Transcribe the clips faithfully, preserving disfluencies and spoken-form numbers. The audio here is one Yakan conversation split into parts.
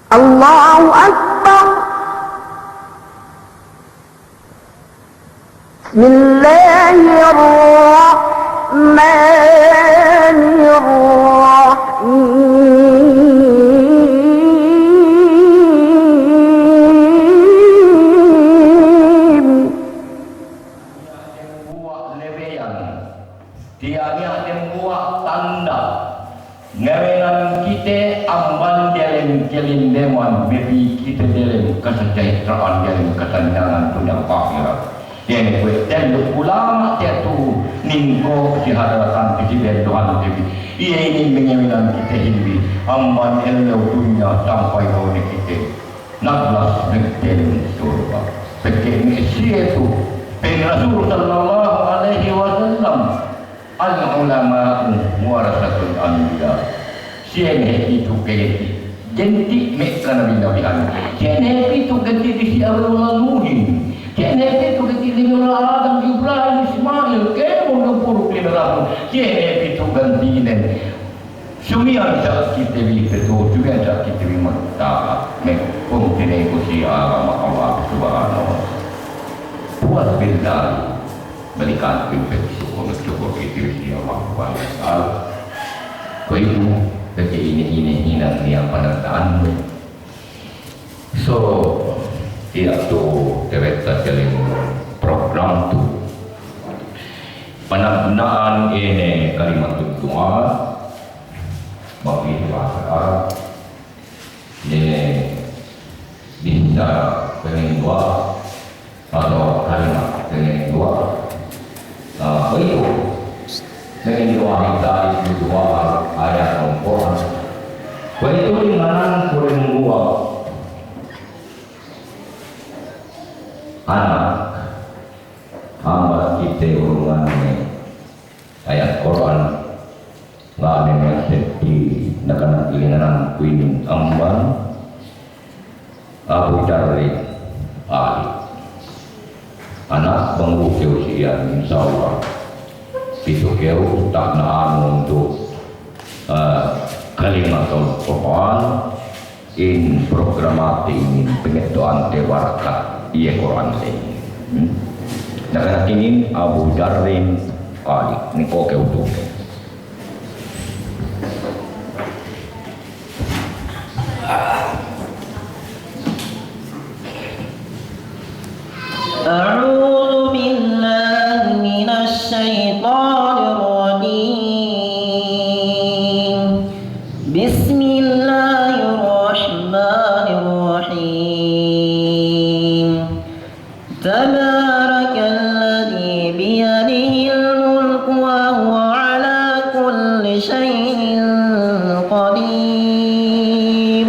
الله أكبر. بسم الله الرحمن الرحيم. Tiya' niya' dembuwa' tanda' ngawenan kite amban delem kelindeman, mepī kite delem kasajahitra'an, delem kasanyangan dunya ahirat. Iye ne kuwe' tellu ulama' tiya' tu'u ningko' si hadaratan pisiben Tuhante bi. Iye inin me' ngawenan kite hinang bi amban ellew dunya sampay bawone kite naglas me' delem surga'. Pegge' me' siye tu', pa'in Rasul sallallahu alaihi wasallam, "Al-ulama'u warasatul anbiya." Siye ne hep itu kagenti, genti me' kanabi-nabihan. Siye ne hep itu genti disi awwalul Nuhin. Siye ne hep itu genti disi awwalul Adam, Ibrahim, Ismail, kēmon duk puru' kinabi. Siye ne hep itu genti inen. Sumiyan sa' kite bi petu, sumiyan sa' kite bi magta'at, me' pungtina'i ku si agama Allah Subhanahu wa Ta'ala. Puwas billahi, balikan ku in pegge' sukur, sukur kite bi si Allah Subhanahu wa Ta'ala. Kuwe'itu, pegge' ine-ine hinang niya' pananda'annu. So, tiya' tu tewetta telem program tu. Panagna'an ine kalimatud du'a, mapī bahasa Arab, ne bisa pengen du'a, atau kalimat pengen du'a. Ah, kuwe'itu. Pengen du'a, minta itu du'a, ayat Al-Qur'an. Kuwe'itu linganan kuring du'a. Anak, ambat kite urungan ne ayat Qur'an, nga' ne me' seddi nakanak linganan ku inin amban Abu Darrin Ali. Anak, bang lu'u kew si iyan, insya Allah pitu kew tagna'anun tu, eh, kalimatul Qur'an. In programate inin, pangeddo'ante barakat iye Kur'an ley. Hmm? Nakanak inin Abu Darrin Ali, ningko' kew tu. أعوذ بالله من الشيطان الرجيم. بسم الله الرحمن الرحيم. تبارك الذي بيده الملك وهو على كل شيء قدير.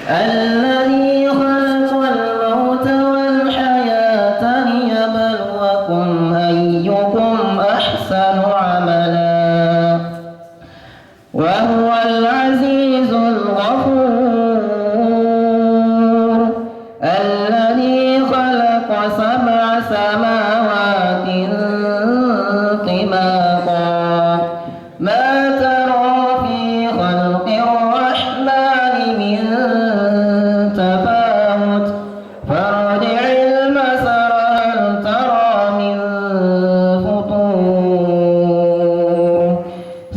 الذي خلق الموت والحياة ليبلوكم أيكم أحسن عملا وهو العزيز الغفور. الذي خلق سبع سماوات طباقا ما ترى في خلق الرحمن من تفاوت فارجع البصر هل ترى من فطور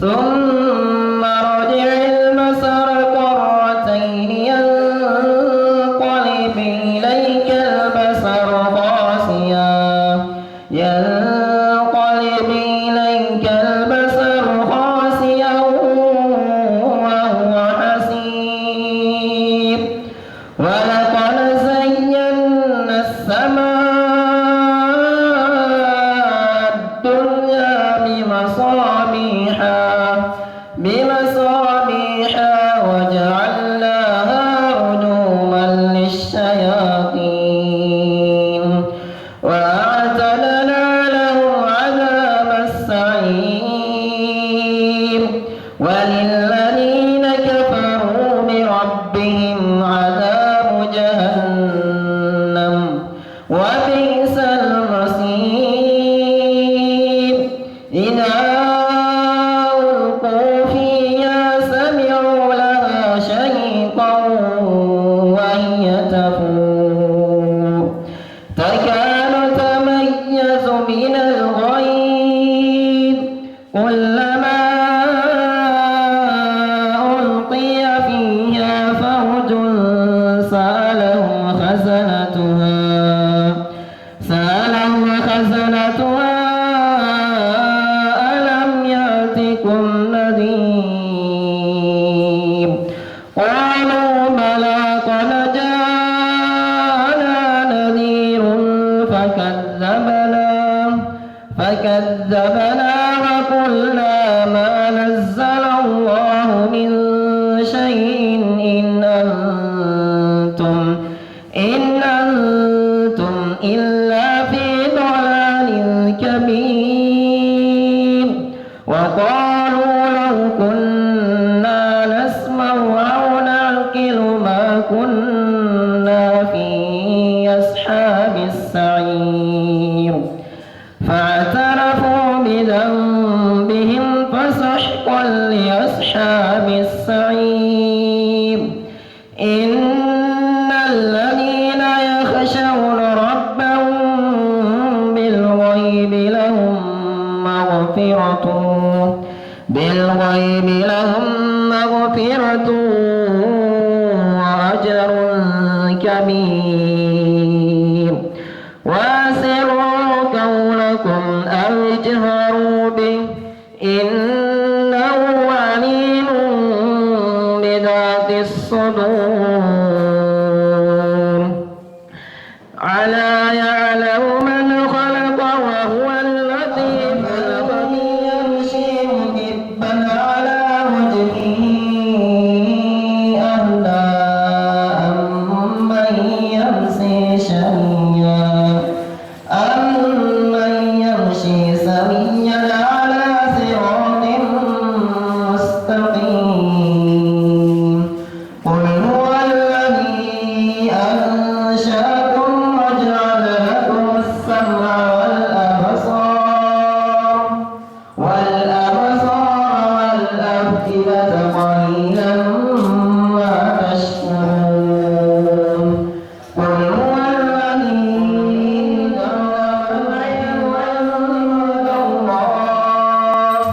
ثم ارجع البصر كرتين ينقلب إليك البصر خاسئا ينقلب إليك البصر خاسئا وهو حسير. ولقد زينا السماء الدنيا بمصابيح، بمصابيح وجعلناها رجوما للشياطين. وأعتدنا لهم عذاب السعير. وللذين كفروا بربهم عذاب جهنم وبئس المصير. إذا ألقوا فيها سمعوا لها شهيقا قالوا بلى قد جاءنا نذير فكذبنا، فكذبنا وقلنا ما نزل الله من شيء إن أنتم إن أنتم إلا في ضلال كبير. وقالوا لو كنا نسمع أو نعقل ما كنا في أصحاب السعير. فاعترفوا بذنبهم فسحقا لأصحاب السعير. إن الذين يخشون ربهم بالغيب لهم مغفرة، بالغيب لهم مغفرة وأجر كبير. وأسروا قولكم أو اجهروا به إنه عليم بذات الصدور. ألا يعلم من خلق وهو اللطيف الخبير. يمشي مكبا على وجهه أهدى أمن يمشي سويا أمن يمشي سويا على صراط مستقيم. قل هو الذي أنشأكم وجعل لكم السمع والأبصار والأبصار والأفئدة قليلا ما تشكرون. قل هو الذي إنما العلم عند الله.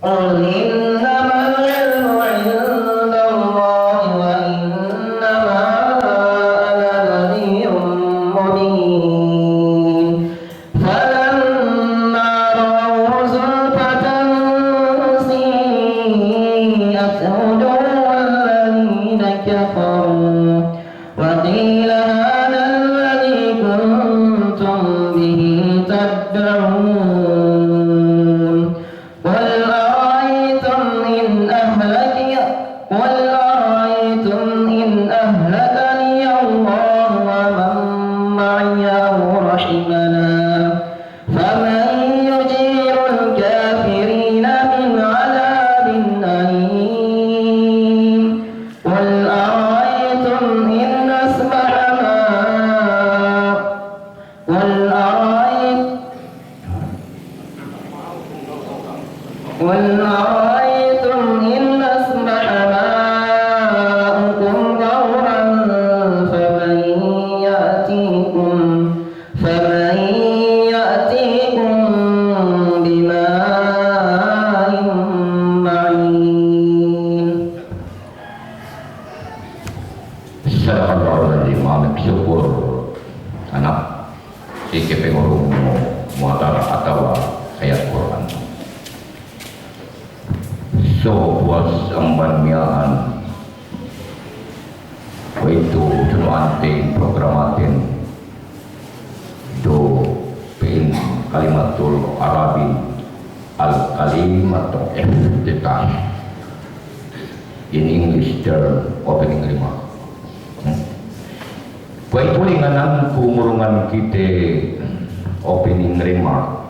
قل إنما العلم عند الله وإنما أنا نذير مبين. فلما رأوه زلفة سيئت وجوه الذين كفروا وقيل هذا الذي كنتم به تدعون. قل أرأيتم إن أهلك-، قل أرأيتم إن أهلكني الله ومن معي أو رحمنا فمن يجير الكافرين من عذاب أليم. قل أرأيتم إن أصبح ماء-، قل أرأيت-، قل أرأيتم إن أصبح ماؤكم غورا فمن يأتيكم، فمن يأتيكم بماء معين. Sadaqallahul azim. Amin. Sukul, anak, si kepengurung mu-, muhadara atawa ayat Kur'an. So, puwas amban miya'an, kuwe'itu tunu'anten programaten du pa'in kalimatul Arabi al-kalimatul iftitah. In English term, opening remark. Hmm? Kuwe'itu lingananku ngurungan kite opening remark.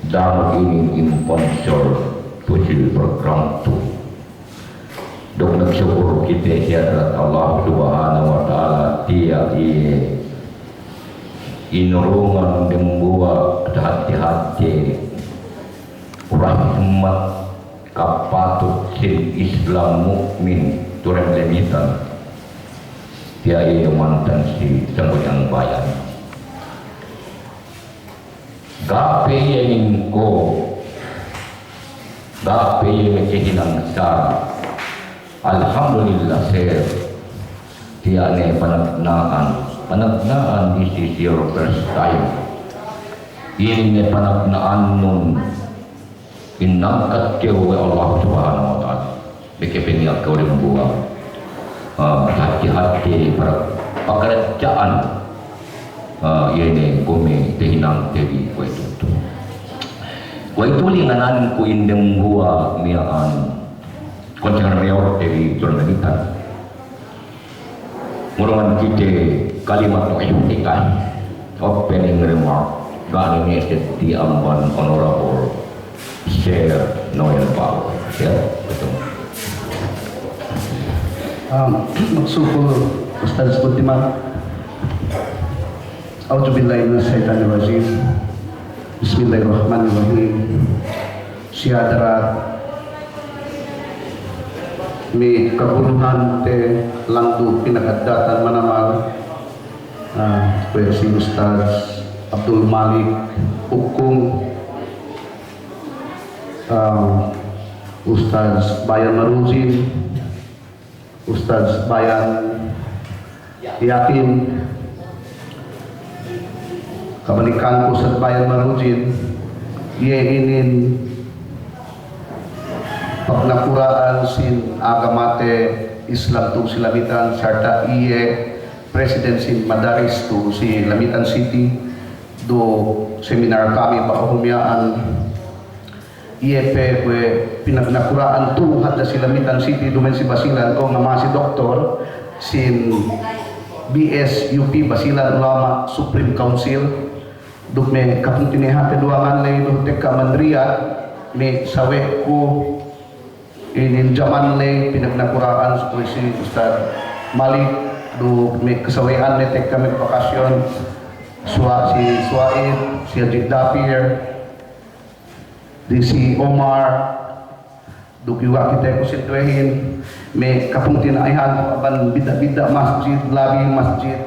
Damu inin in sponsor tu'u si program tu. Duk magsukul kite si hadarat Allah Subhanahu wa Ta'ala, tiya' iye inurungan dembuwa' tahadje-hadje rahmat kapatut sin Islam mu'min tu'u dem lemitan. Tiya' iye mantan si sangguli'ang bayan. Ga' pe iye ningko', ga' pe iye makahinang sara'. Alhamdulillah, sir. Tiya' ne panagna'an, panagna'an, this is your first time. Inin ne panagna'annun inangkat kew we' Allah Subhanahu wa Ta'ala. Meke pe niya' kew dembuwa', ah, hati-hati para pakaradja'an, ah, iye ne gome tahinangte bi kuwe'itu tu. Kuwe'itu lingananku in dembuwa' miya'an konseher mayorte bi Tulun Lamitan. Ngurungan kite kalimat iftitah, opening remark, ga' ne ngeded di amban Honorable Sir Noel Bau. Ya, betul. Um, magsukul, Ustadz Butiman. A'udzubillahi minasyaitonirrajim. Bismillahirrahmanirrahim. Si hadarat me' kaguluhante landu' pinakaddatan manamal, ah, kuwe' si Ustadz Abdul Malik Ukung, ah, Ustadz Bayan Marujin, Ustadz Bayan Yakin, kabalikanku Ustadz Bayan Marujin, iye inin pagnakura'an sin agamate Islam tu'u si Lamitan, sarta' iye president sin madaris tu'u si Lamitan City, du seminar kami ba'ahu miya'an. Iye pe kuwe' pinagnakura'an tu'u hadja si Lamitan City duma'in si Basilan, kuwe' nga' masi doktor sin B S U P Basilan, ulama' Supreme Council. Duk me' kapungtina'ihante duwangan ley du tekka man Riyadh, me' sawe'ku inin jaman ley pinagnakura'an si kuwe' si Ustadz Malik, duk me' kasawe'anne tekka me' bakasyon, suwa-, si Suwaid, si Haji Dapir, di si Omar, duk iyu' ga' kite ku sinduwehin, me' kapungtina'ihan amban bidda'-bidda' masjid, labi masjid,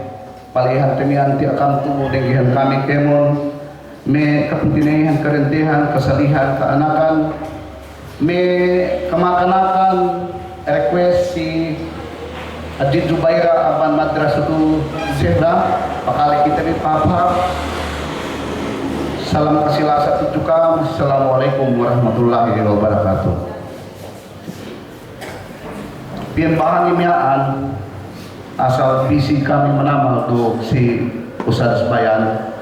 palihante miya'an tiya' kam tu'u denggehan kami kēmon, me' kapungtina'ihan karentehan, kasalihan, ka'anakan, me' kamakanakan, request si Hadji Jubaira amban Madrasatul Zehra, pakale kite bi pahāp-hāp. Salam kasilasa tudju kam. Assalamu alaikum warahmatullahi wabarakatuh. Piyen bahangi miya'an, asal busy kami manamal du si Ustadz Bayan.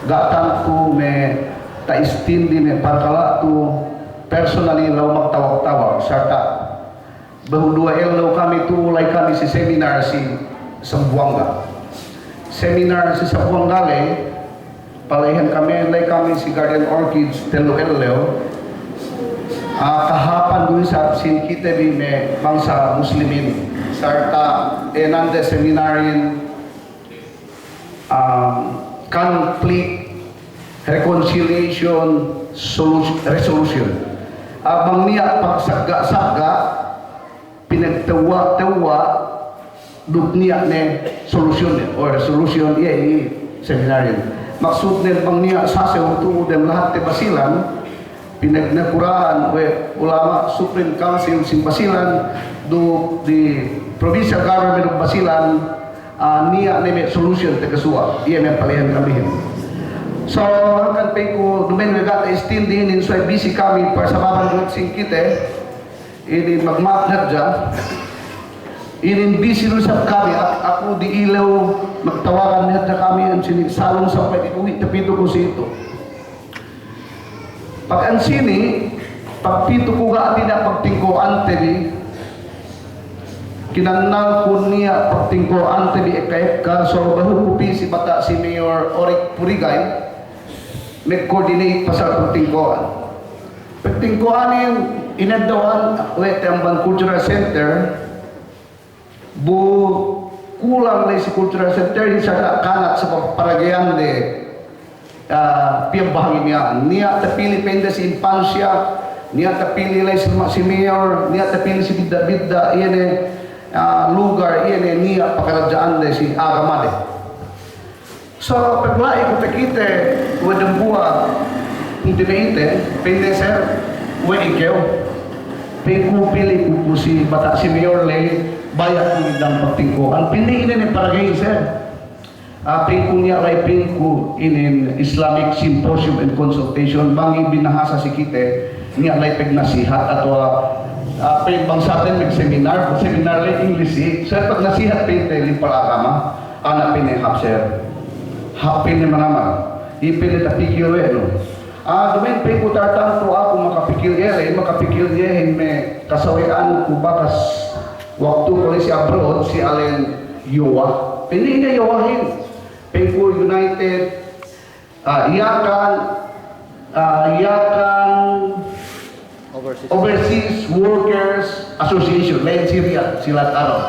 Ga' tangku me' ta'istindi me' parkala' tu personally law magtawag-tawag, sarta' behu duwe ellew kami tu'u la'i kami si seminar si Sambuwangga. Seminar si Sambuwangga ley, pala'ihan kami, la'i kami si Garden Orchids tellu ellew. Ah, kahāpan du isab sin kite bi me' bangsa Muslimin, sarta' enande seminarin, um, conflict reconciliation solu-, resolution. Ah, bang niya' pagsagga'-sagga', pinagtewwa'-tewwa', duk niya' ne solution ne, o resolution iye i seminarin. Maksudnen bang niya' sasew tu'u dem lahatte Basilan, pinagnakura'an we' ulama' Supreme Council sin Basilan, duk di Provincial Government of Basilan, ah, niya' ne me' solution takasuwa', iye me' pala'ihan kamihin. So, hangkan pa'inku duma'in we' ga' ta'istindi inin, subey busy kami, pasababan du sin kite, inin magma'ap ne hadja. Inin busy du isab kami, ak-, aku di ilew magtawagan ne hadja kami, ensini' salung sampay di kuhi' tapitu ku si itu. Pag ensini', pagpitu ku ga' niya' pagtingko'ante bi, kinannalku niya' pagtingko'ante bi ekka-ekka, so behu ku pī si bata' si Mayor Oric Purigay, mag-coordinate pasal pagtingko'an. Pagtingko'anin ineddo'an we' te amban Cultural Center, bu kulang la'i si Cultural Center, isab ga' kanat sabab parageyande, ah, piyabahangi miya'an. Niya' tapili pa'inde si Infancia, niya' tapili la'i si ma-, si Mayor, niya' tapili si bidda'-bidda', iye ne, ah, lugar, iye ne niya' pakaradja'ande si agamade. So, pagla'i ku takite we' dembuwa' pungtina'ite, pa'inde, "Sir, we' ikew?" Pa'inku, "Pili ku, ku si bata' si Mayor ley, baya' ku ngidang pagtingko'an." Pa'inde, "Ine ne paragayin, sir?" Ah, pa'inku, "Niya' la'i," pa'inku, "inin Islamic Symposium and Consultation, bang binahasa si kite, niya' la'i pagnasihat atawa Ah, pa'in bangsaten magseminar, seminar ley English i, so pag nasihat pa'inte limpal agama, ana' pa'inne hāp sir. Hāp pa'inne manamal. Iye pa'inne tapikil we' nu. Ah, duma'in pa'inku tartantu aku makapikil iye ley, makapikil iyehin me' kasawe'anku bakas waktu ku la'i si abroad, si Allen Iowa. Pa'inne ine Iowahin. Pa'inku United Ah, Yakan, ah, Yakan Overseas. Overseas Workers Association, la'i Syria, si lahat Arab.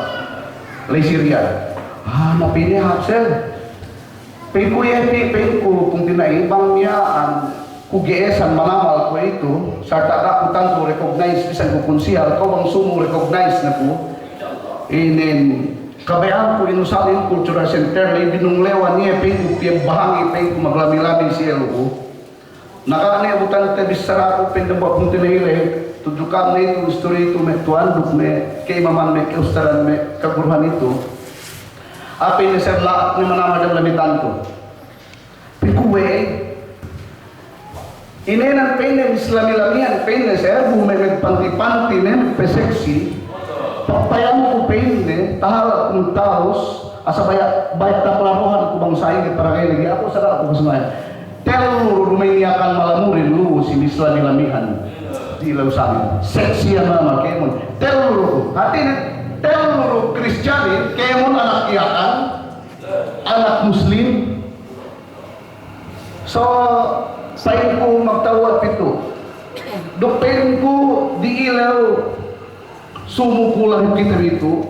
La'i Syria. Ah, na pa'inne hāp sir. Pa'inku iye pi, pa'inku, pungtina'i bang miya'an ku ge'esan manamal kuwe'itu, sarta' ga' ku tantu recognize, bisan ku kunsihal, kew bang sumu recognize ne ku. Inin Kabaya'anku inu sa'in Cultural Center ley binunglewan iye pa'inku piye bahangi pa'inku maglami-lami si eluku. Na ga' ne butante bissaraku pa'in dambuwa' pungtina'i ley, tudju ka'am ne itu istori itu me' tuwan duk me' ka'imaman me' ka'ustadan me' kaguruhan itu. Ape ne sir la'at ne manamal dem lamitan tu. Pa'inku we', inēnan pa'inne mislami-lamihan pa'inne, sir, bu me' magpanti-panti ne, magpaseksi, pa'in ku pa'inne, tahala' ku tahus, asal baya', baya' takalabohan ku bang sa'ingge paragay lagi', aku sara' ku kasma'in. Tellu du duma'in Yakan malamurin lu'u si mislami-lamihan. Di lalu sa'ingge. Seksi iyan mama kēmon. Tellu du. Hātinen, tellu du Kristiyanin, kēmon anak Yakan, anak Muslim, So, pa'inku magtawwa' pitu. Duk pa'inku di ilew sumukulah kite pitu.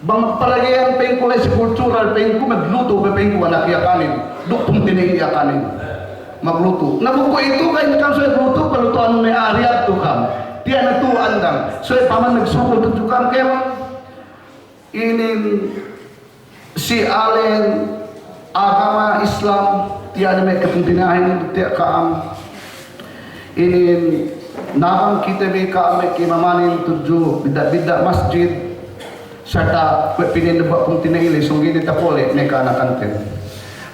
Bang palageyan pa'inku la'i si kultural pa'inku maglutu pe pa'inku anak Yakanin. Duk pungtina'i Yakanin. Maglutu. Na bu kuwe'itu ka'in kam suwe lutu, palutu'an me' ariyat tu kam. Tiya' na tu andang. Suwe paman magsukul tudju kam kēmon. Inin si alen agama Islam, tiya' ne me' kapungtina'ihin, tiya' ka'am. Inin nabang kite bi ka'am me' ka'imamanin tudju bidda'-bidda' masjid, sarta' kuwe' pinin ne ba' pungtina'i le, sōng inin tapole' me' ka'anakanten.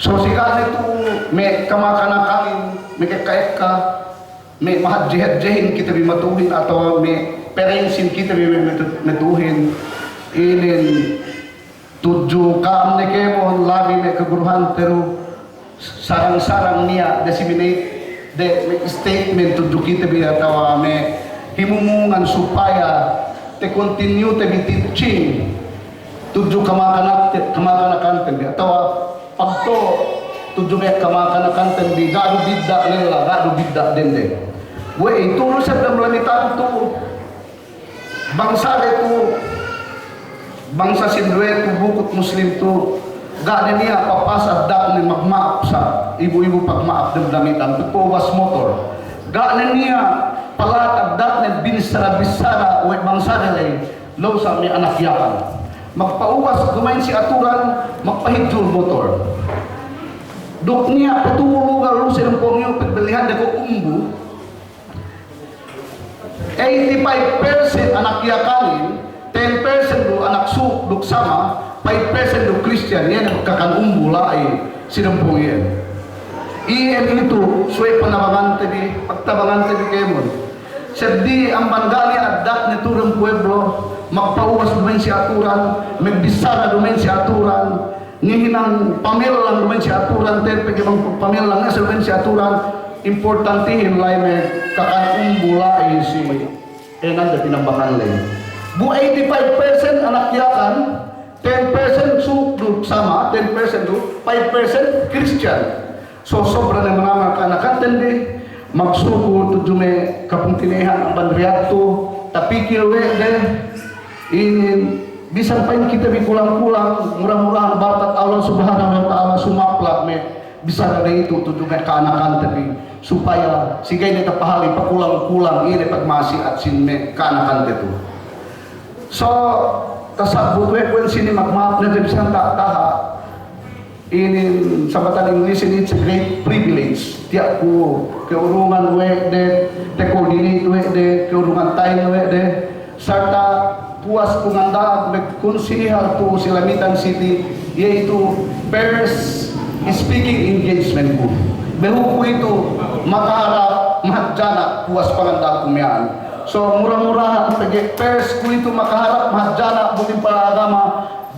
So si ka'am itu me' kamakanakanin, me' ka'ekka-ekka, me' mahadje-hadjehin kite bi matu'uhin atawa me' parents-in kite bi me' matu-, matu'uhin. Inin tudju ka'am ne kēmon labi me' kaguruhante du sarang-sarang niya' disseminate de me' statement tudju kite bi atawa me' himumungan supaya te-continue te bi teaching. Tudju kamakanak-, kamanakanten bi, atawa pagto' tudju me' kamanakanten bi, ga' du bidda' lella, ga' du bidda' dende. We'ey, tulu sab dem lamitan tu, bangsa de tu, bangsa sinduwe tu, bukut Muslim tu, ga' ne niya' papas addatne magma'ap sa, ibu-ibu pagma'ap dem lamitan, pagpaubas motor. Ga' ne niya' palahat addatne binissara-bissara we' bangsa de ley, Law sa me' anak Yakan. Magpaubas duma'in si aturan, magpahidjul motor. Duk niya' patulu lugal lu si lempong iyu pagbellihan de ko' umbu. Eighty-five percent anak Yakanin, ten percent du anak Suk duk sama, five percent du Kristiyan, iye ne magkakan umbu la'i si lempong iye. Iye itu, suwe' panabangante bi, pagtabangante bi kēmon. Seddi amban ga' niya' addatne tu dem pueblo, magpaubas duma'in si aturan, magbissara duma'in si aturan, ngahinang pamellang duma'in si aturan, te pegge' bang pamellang ne sa duma'in si aturan, importantihin la'i me' kakan umbu la'i si, eh, nanda pinambakan la'i. Bu eighty-five percent anak Yakan, ten percent Suk du sama, ten percent du, five percent Kristiyan. So, sobra ne manamal ka'anakanten bi, magsukul tudju me' kapungtina'ihan amban riyattu, tapikil we' de, inin, bisan pa'in kite bi kulang-kulang, mura-murahan barkat Allah Subhanahu wa Ta'ala sumaplag me' bissara de itu tudju me' ka'anakante bi, supaya si ga'i ne tapahali pakulang-kulang ine pagma'asiyat sin me' ka'anakante tu. So, tasabbut we' kuwe' sini magma'ap ne de bisan ta-, taha'. Inin sambatan English inin, it's a great privilege. Tiya' ku ke'urungan we' de, te-coordinate we' de, ke'urungan time we' de. Sarta' puwas ku nganda'ag magkunsihal tu'u si Lamitan City, iye itu first speaking engagement ku. Behu ku itu makaharap mahadjana' puwas panganda'ag ku miya'an. So, mura-murahan pegge' first kuwe'itu makaharap mahadjana' butin para agama,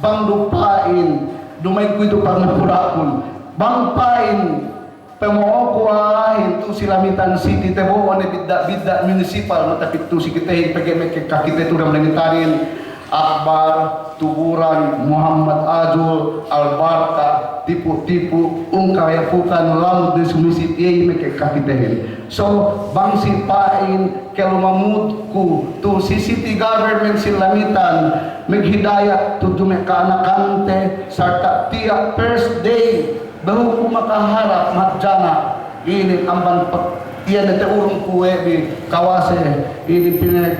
bang du pa'in, duma'in kuwe'itu pagnakurakun. Bang pa'in, pamo'oku a'ahin tu'u si Lamitan City, tabo'o ne bidda'-bidda' munisipal, matapit tu'u si kitehin pegge' me' kekka kite tu'u dem Lamitanin, Akbar, Tuburan, Muhammad Ajul, Albarka, Tipu-tipu, Ungkaya Pukan, lamud ne sumisit iye me' kekka kitehin. So, bang si pa'in, kelumamudku tu'u si city government si Lamitan, maghidayat tudju me' ka'anakante, sarta' tiya' first day, behu ku makaharap mahadjana', inin amban pe-, iye ne ta'urungku we' bi kawase, inin pine-,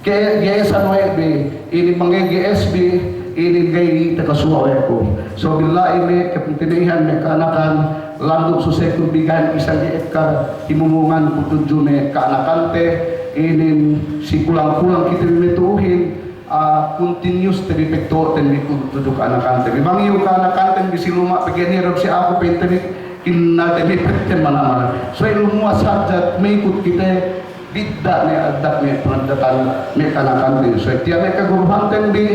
ke-, ge'esan we' bi, inin mangge ge'es bi, inin ga'i takasuwa' we' ku. So billahi me' kapungtina'ihan me' ka'anakan, landu' susekun bi ga'i isab ga'i ekka himumunganku tudju me' ka'anakante, inin si kulang-kulang kite bi me' tu'uhin, ah, continuous te bi pagto'oten bi tudju ka'anakanten bi. Bang iyu ka'anakanten bi si luma' pegge' niya' du si aku pa'inte bi kinnalte bi pegge' mana-mana. So, ilu muwa' sadja ma'ikut kite bidda' ne addat me' pangaddatan me' ka'anakanten. So, tiya' me' kaguruhanten bi,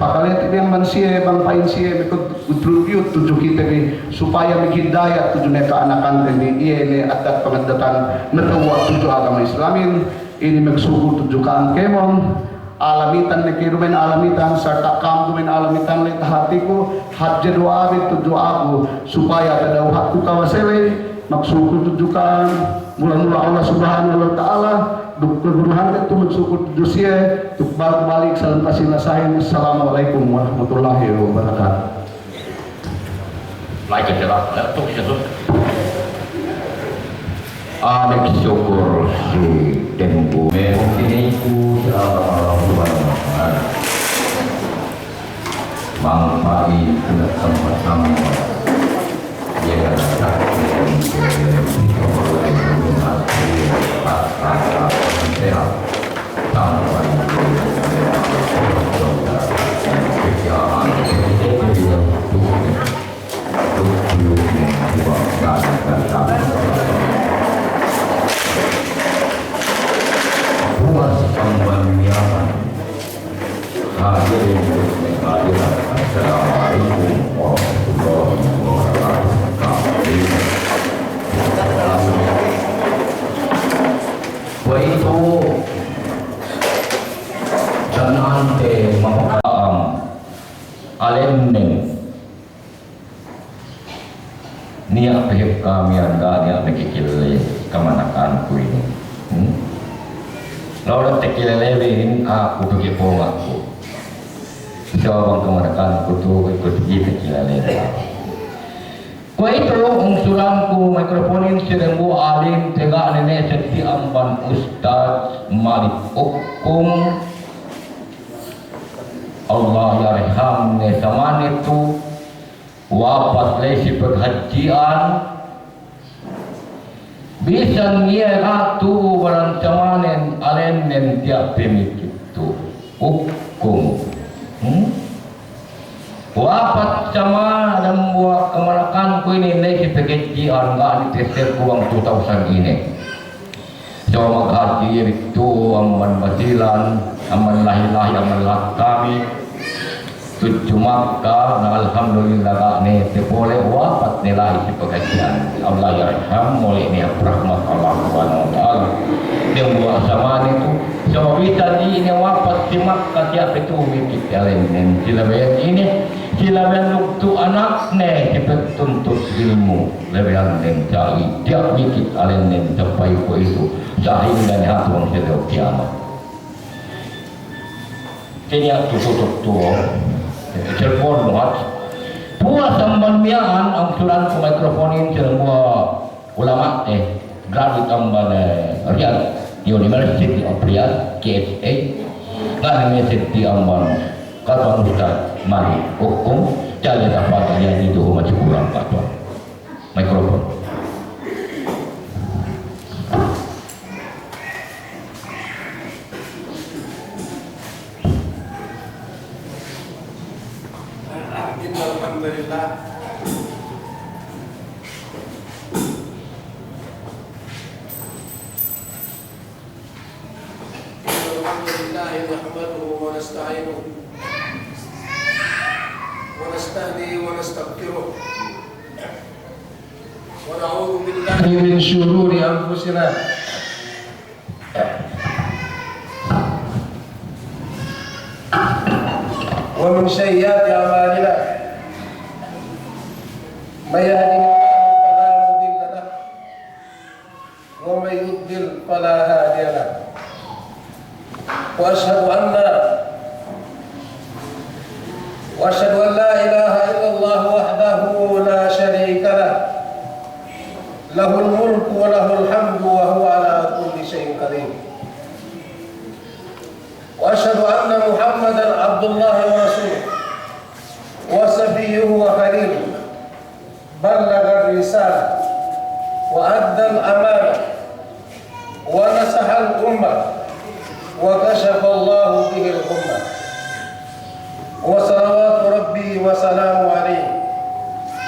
pakalete bi amban siye, bang pa'in siye, me' contribute tudju kite bi, supaya maghidayat tudju me' ka'anakanten bi, iye ne addat pangaddatan, natawwa' tudju agama Islamin, inin magsukul tudju ka'am kēmon, Alamitan ne ke duma'in Alamitan, sarta' ka'am duma'in Alamitan la'i tahatiku, hadje duwa'abin tudju aku, supaya tadawhatku kawase la'i, magsukul tudju ka'am, mula-mula Allah Subhanahu wa Ta'ala, duk kaguruhante tu'u magsukul tudju siye, duk balik-balik salam kasilasahin. Assalamu alaikum warahmatullahi wabarakatuh. La'i ke sila, eh, tu'u ke sila. Anek sukur si Dembu. Mempunyai ku dalam Allah Subhanahu wa Ta'ala. Mangpa'i ku dalam tempat sama. Dia kata tak. Puwas amban miyaman. Hadirin, hadirat. Assalamu alaikum warahmatullahi wabarakatuh. Kuwe'itu, dana'ante mapaka'am alennen. Niya' pe hep kami anda, niya' pe kikilale kamanakanku inin. Hmm? Lalu takilale be inin aku pe ke pongaku. Sabab kamanakanku tu'u ikut kite kilale. Kuwe'itu, ungsulanku mikroponin si Dembu alim, tega' ne ne seddi amban Ustadz Malik Ukkum. Allah yarhamne, samane tu'u wapat la'i si paghadji'an. Bisan iye ga' tu'u baran samanen, alennen tiya' pe mikit tu'u. Ukkum. Hmm? Wapat sama dambuwa' kamanakanku inin la'i si paghadji'an, ga' ne tesel kuwang two thousand inin. So maghadji' iye bi tu'u amban Basilan, amban lahi-lahi, amban lahat kami. Tudju Makka, na alhamdulillah ga' ne tapole', wapat ne la'i si paghadji'an. Allah yarham, mole' ne hap rahmat Allah Subhanahu wa Ta'ala. Dambuwa' samane tu'u, sabab bisan ine wapat si Makka, tiya' pe tu'u mikit alennen. Si labeyan ine, si labeyan duk tu'u anakne si pagtuntut ilmu'. Labeyannen sa'i, tiya' mikit alennen sampay kuwe'itu, sahingga ne hatu bang si ellew kiyamat. Kenya tutup tu'u, telepon muhat. Puwas amban miya'an, angsulanku mikroponin si dambuwa' ulama'te, graduate amban, eh, Riyadh University of Riyadh, K S A. Ngani miya'an seddi amban katuwan Ustadz Malik Ukkum, jadi dapat jadi itu masih kurang katuwan. Mikrofon. Alhamdulillah. ونستغفره، ونعوذ بالله من شرور أنفسنا ومن سيئات أعمالنا. من يهده الله فلا مضل له، ومن يضلل فلا هادي له. وأشهد أن، وأشهد أن لا إله إلا الله وحده لا شريك له، له الملك وله الحمد وهو على كل شيء قدير. وأشهد أن محمدا عبد الله ورسوله وصفيه وخليله، بلغ الرسالة وأدى الأمانة ونصح الأمة وكشف الله به الغمة، وصلوات ربي وسلامه عليه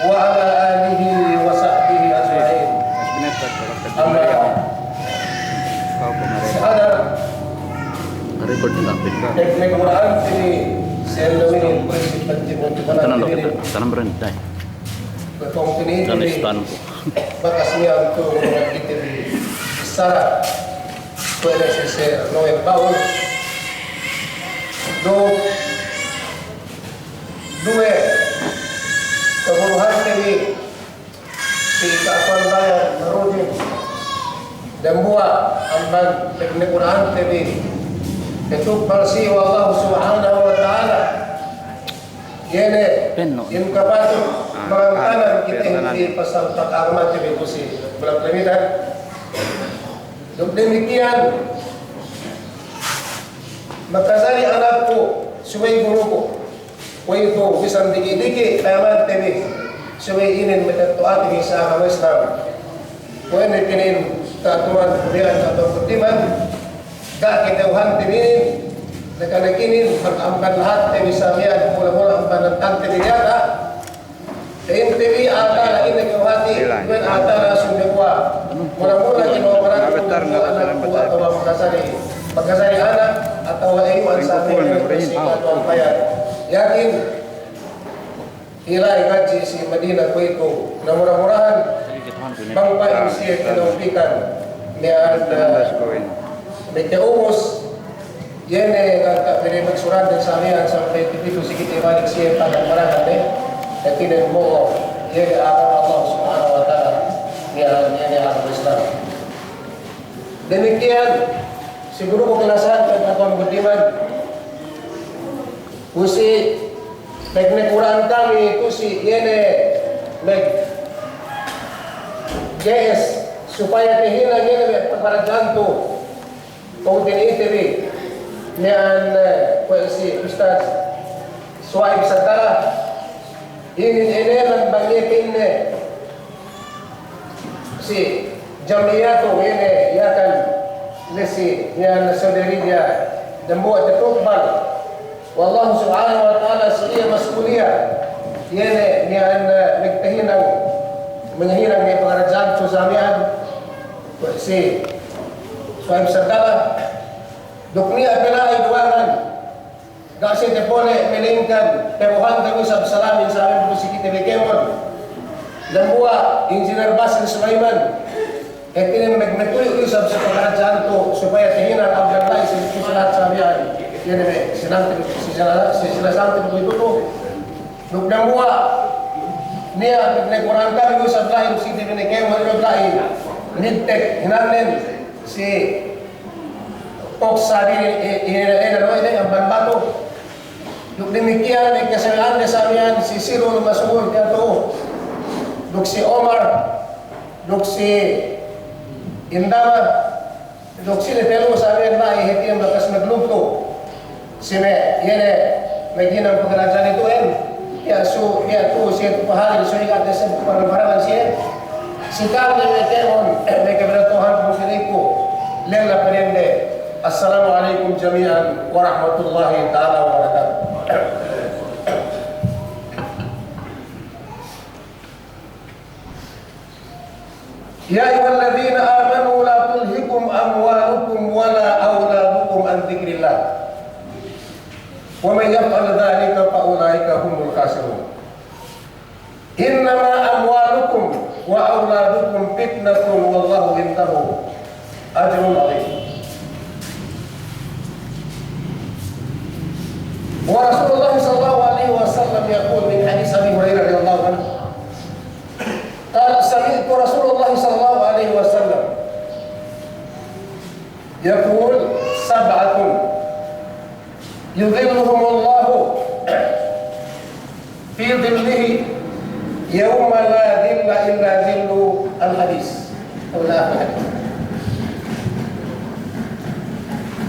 وعلى آله وصحبه أجمعين. أما بعد. Hāti teknik Kur'an ini, saya tahu ini, prinsip penting untuk tanam ini. Betul ini, bakas niya' untuk kita bi bissara. Kuwe' ne si Sir Noel Paul. Duk duwe kaguruhante bi si Ka'afan Bayan Marudin. Dambuwa' amban teknik Kur'ante bi ketuk palsi we' Allah Subhanahu wa Ta'ala. Iye ne, in kapatut mangangkanan kite hāti pasal pag'agamate bi ku si bulak Ramadan. Duk damikiyan, makajari anakku subey guruku, kuwe'itu bisan diki'-diki' payamante bi subey inin matetto'ate bi si agama Islam. Kuwe' ne kinin ta'atuwan kudiran ta'atuwan kutiman, ga' kata'uhante bi inin, nakanak inin, amban lahatte bi sa miya'an, mula-mula amban antante bi diyata'. Inte bi atala ine ka'uhati, kuwe' atala sumekuwa. Mula-mula kinobaran ku anakku atawa makajari, makajari anak atawa iyu'an sa miya'an, si ka'atuwan bayan. Yakin Ila'i ngadji' si Madina kuwe'itu, na mura-murahan bang pa'in siye kinaupikan miya'an, eh, meke ubus, iye ne ngangka' miya'an magsurat den sa miya'an sampay pitu si kite balik siye pagan-pagangan ne, hātinen mo'o, iye ne agama Allah Subhanahu wa Ta'ala, miya'an iye ne agama Islam. Damikiyan, si guruku kalasahan, ka'atuwan budiman. Ku si teknik Kur'an kami, ku si iye ne mag-G S, supaya tahinang iye ne me' pakaradja'an tu. Pungtina'i te bi, miya'an, eh, kuwe' si Ustaz Suwaib Sagala, inin ēnan bang iye pa'inne si jam'iyatu ine Yakan lesi niya' na saudari diya dambuwa' tatukbal we' Allah Subhanahu wa Ta'ala si iye mas'uliya iye ne niya' na magtahinang, mangahinang ne pangaradja'an tu sa miya'an si Suwaib Sagala. Duk niya' pe la'i duwangan. Ga' siye tapole' malaingkan tabo'ohan kami isab salamin sa miya'an ku si kite bi kēmon. Dambuwa' Engineer Basil Sulaiman. Hātinen mag-, magtuyu' isab si pakaradja'an tu supaya tahinang awdan la'i si, si lahat sa miya'an. Iye ne me' sinante, si sila-, si sila sante kuwe'itu tu. Duk dambuwa' niya' magnakurang kami isab la'i si kite bi ne kēmon la'i. Nittek hinangnen si Oksa bi, i-, i-, ina-ina we' de amban batu. Duk damikiyan, ikasawe'an de sa miya'an si Sirul Mas'ul kiyatu. Duk si Omar, duk si Indama, duk si le telu sa miya'an la'i hātinen bakas maglugtu. Si me', iye ne, maghinang pangaradja'an itu'en, iye su, iye tu, siye tu pahalil, su ikat ne sab parang-parangan siye. Si kami me' kēmon, me' kabinatuhan pungtina'iku, lella pa dende. Assalamu alaikum jami'an warahmatullahi ta'ala wabarakatuh. يا أيها الذين آمنوا لا تلهكم أموالكم ولا أولادكم عن ذكر الله ومن يفعل ذلك فأولئك هم الخاسرون. إنما أموالكم وأولادكم فتنة والله عنده أجر عظيم. ورسول الله صلى الله عليه وسلم يقول من حديث أبي هريرة رضي الله عنه قال سمعت رسول الله صلى الله عليه وسلم يقول سبعة يظلهم الله في ظله يوم لا ظل إلا ظله. الحديث.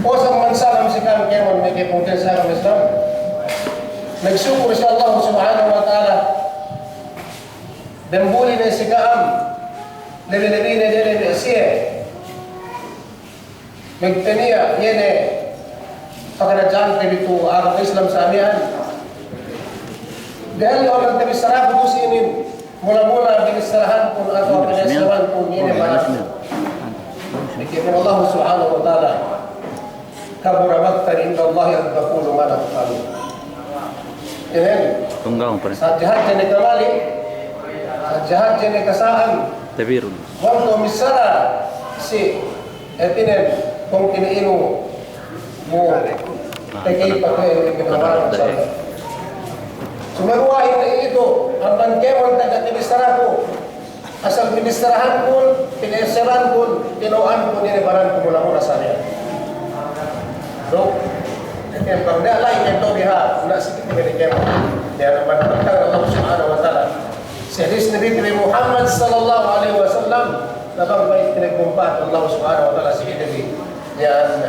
Puwas amban salam si ka'am kēmon me' kapungtina'ihan si agama Islam. Magsukul si Allah Subhanahu wa Ta'ala. Dambuli ne si ka'am, lebi-lebi ne diyalem me' siye magtaniya', iye ne pakaradja'an te bi tu agama Islam sa miya'an. Dehellu amban tabissaraku tu'u si inin, mula-mula binissarahankun atawa binissarahankun iye ne baran. Diyalem Allah Subhanahu wa Ta'ala, كبر مقتا عند الله أن تقولوا ما لا تفعلون. Iye ne. Tunggal, pre. Sa'at jahat jene kamali, sa'at jahat jene kasa'an. Tabirun. Waktu missara si hātinen, pungtina'inu, mu, tekey pakey inu. Sumeguwa' inin itu, amban kēmon taga tabissaraku, asal binissarahankun, pina'essebkun, tina'uhankun, inin barankun mula-mula sa miya'an. Duk, inin bang niya' la'i kento biha, na' si kite bi kēmon. Niya' amban pantang Allah Subhanahu wa Ta'ala. Si hadis Nabi kite bi Muhammad sallallahu alaihi wasallam, na bang pa'in pinagmumpa'at Allah Subhanahu wa Ta'ala si kite bi. Iyan,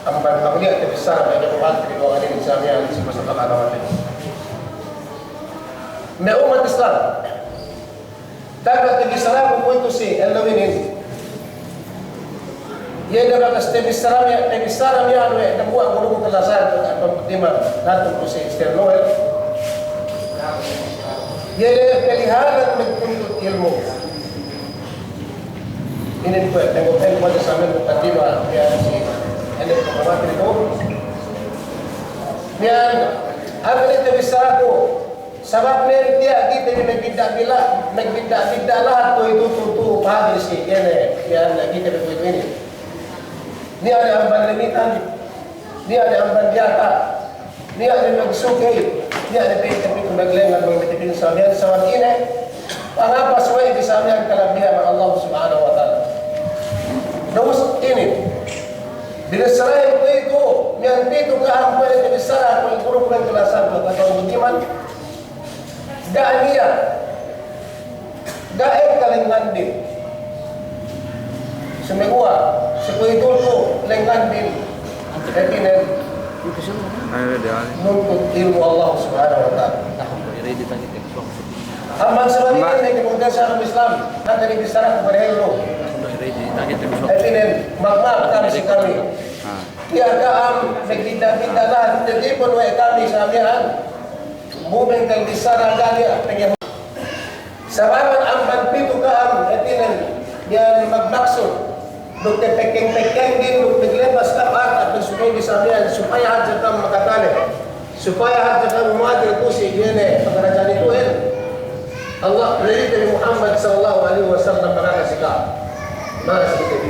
amban pagniya' tabissara, me' kapungtina'ihan si agama Islam. Me' ummat Islam. Taga tabissaraku kuwe'itu si ellew inin. Iye ne bakas tabissara miya'an, tabissara miya'an we' dambuwa' guru ku kalasahan ku, Tuan Fatima, datu' ku si Mister Noel. Iye ne palihalan magtuntut ilmu'. Inin kuwe', tengok, tengok aja sambil mukaddimah, miya'an si, inin ku kamati ku. Miya'an, anu ne tabissaraku, sabab ne tiya' kite bi magbidda'-bidda', magbidda'-bidda' lahat kuwe'itu tu'u, tu'u, pahadil si, iye ne, miya'an kite bi kuwe'itu inin. Niya' ne amban lamitan, niya' ne amban diyata', niya' ne magsukey, niya' ne pegge' maglengngan bang matipin sa miya'an, sabab ine, pangapas we' bi sa miya'an kalabihan Allah Subhanahu wa Ta'ala. Ubus inin, binissarahin kuwe'itu, miya'an pitu ka'am kuwe' binissara, kuwe' guru, kuwe' kalasahan, kuwe' kalasahan budiman, ga' niya', ga' ekka lengngan bin. Sumeguwa', si kuwe'itu tu'u lengngan bin. Hātinen, nuntut ilmu' Allah Subhanahu wa Ta'ala. Amban sabab inin, me' kapungtina'ihan si agama Islam, hātinen bissaraku padehellu. Hātinen, ma'ap-ma'ap kami si kami. Tiya' ka'am, magbidda'-bidda' lahat, titipun we' kami sa miya'an. Bu bang kami bissara ga' niya' pegge'. Sabab amban pitu ka'am, hātinen, miya'an magmaksud. Duk tapekeng-pekeng din, duk maglepas ka'am, atawa sukey bi sa miya'an, supaya hadja ka'am makatale. Supaya hadja ka'am muwadil ku si iye ne pakaradja'an ituhin. Allah, Nabi Muhammad sallallahu alaihi wasallam magkasi ka'am. Magkasi ka'am.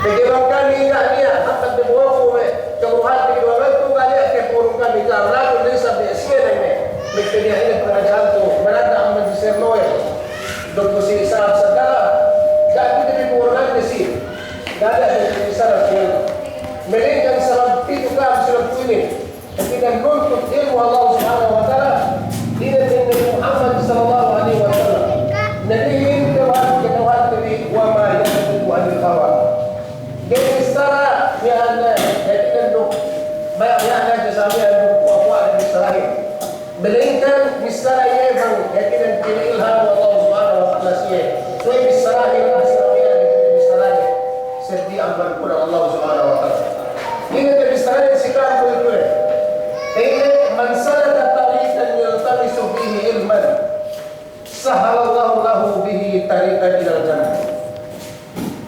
Pegge' bang kami ga' niya', hangkan dambuwa' ku me' kabuhat di duwa bang ku ga' niya' kepurung kami ka'am, lagu ne isab ne siye ne me'. Magtaniya' ine pakaradja'an tu, manadda' amban si Sir Noel. Duk ku si isab sagala, ga' kite bi purung ne si. Ga' niya' kepurung isab ne siye. Malingkan sabab pitu ka'am si waktu inin. Hātinen nuntut ilmu' Allah Subhanahu wa Ta'ala, ine Nabi Muhammad sallallahu alaihi wasallam. Nabihin kawat, kawat Nabi, wa ma yantiqu anil hawa. Ga'i bissara miya'an, hātinen duk, miya'an hadja sa miya'an duk kuwa'-kuwa' ne bissarahin. Malingkan bissara iye bang, hātinen pina'ilham Allah Subhanahu wa Ta'ala siye. Subey bissarahin, bissara miya'an, bissarahin. Seddili amban Kur'an Allah Subhanahu wa Ta'ala. Ine tabissarahin si ka'am kuwe'itu le. Ine, man salaka tariqan yaltamisu fihi ilman, sahhalallahu lahu bihi tariqan ilal jannah.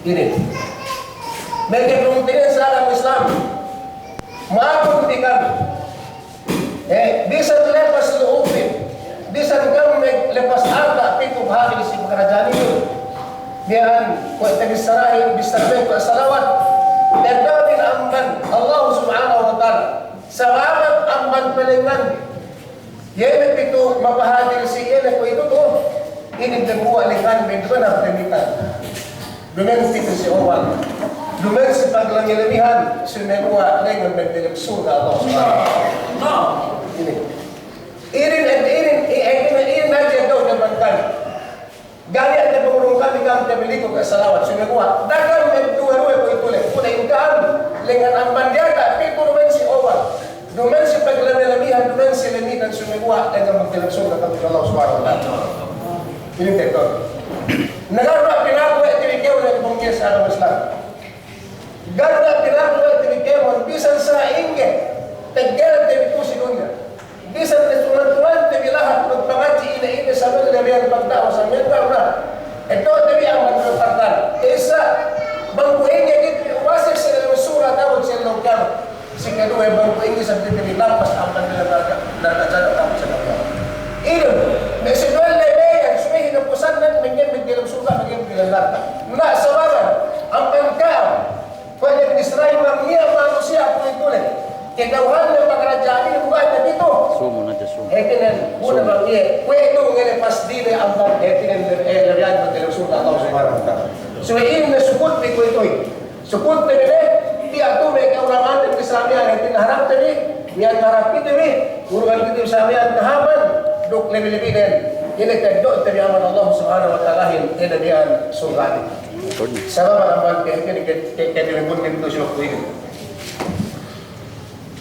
Ine. Me' kapungtina'ihan si agama Islam. Ma'apun bi kami. Eh, bisan lepas lu'upin, bisan kami Lepas arta' pitu bahagi si pakaradja'an inin. Miya'an kuwe' tabissarahin, bissarahin kuwe' salawat. Teddo'in amban Allah Subhanahu wa Ta'ala. Sabab amban palengngan. Iye ne pitu mabahagi si iye ne kuwe'itu tu. Inin dembuwa' lengngan me' duwe ne hap temitan. Duma'in pitu si owal. Duma'in si paglemi-lemihan, sumeguwa' lengngan me' delem surga' Allah Subhanahu wa Ta'ala. Inin. Inin, inin, inin, inin hadja daw ne bangkan. Ga' niya' te pangurung kami, kami te biliku ke salawat, sumeguwa'. Dagan me' duwe-duwe kuwe'itu le. Puna in ka'am, lengngan amban diyata', pitu duma'in si owal. Duma'in si paglemi-lemihan, duma'in si lemitan, sumeguwa' lengngan me' delem surga' kami Allah Subhanahu wa Ta'ala. Inin te tu. Na ga' du pinakuwe' te bi kēmon, pungkiyas agama Islam. Ga' du pinakuwe' te bi kēmon, bisan sa'ingge, teggel te bi tu si dunya. Bisan te suman-suman te bi lahat, magpangadji' ine-ine, sambil lebihan pagda'wa, sambil da'wa. Eddo' te bi amban me' parkala'. Isa, bang kuwe' ingge kite bi umasek si delem surga' ta'abut si ellew kiyamat. Si kaduwe, bang kuwe' ingge isab kite bi lampas amban delem narka', narka' jahannam ta'abut si ellew kiyamat. Inin, me' si duwe lebeyan, subey hinapusanan, mangga'i me' delem surga', mangga'i me' delem narka'. Na sababan, amban ka'am, kuwe' ne bissarahin bang niya' manusiya' kuwe'itu le. Kadawhan ne pakaradja'an inin buga' ne pitu. Sumu na hadja sumu. Hātinen, bu ne bang niya'. Kuwe'itu ngene pas dine amban hātinen, eh, lebihan me' delem surga' Allah Subhanahu wa Ta'ala. Subey inin ne sukut bi kuwe'itu. Sukut te bi ne, tiya' tu me' ka'ulama'an te bi bissara miya'an, hātinen harap te bi, miya'an harap kite bi, urungan kite bi sa miya'an kahapan, duk lebi-lebi den. Ine teddo' te bi amban Allah Subhanahu wa Ta'alahin, ine miya'an surga'in. Sabab amban ke, ke, ke, ke, ke, ke,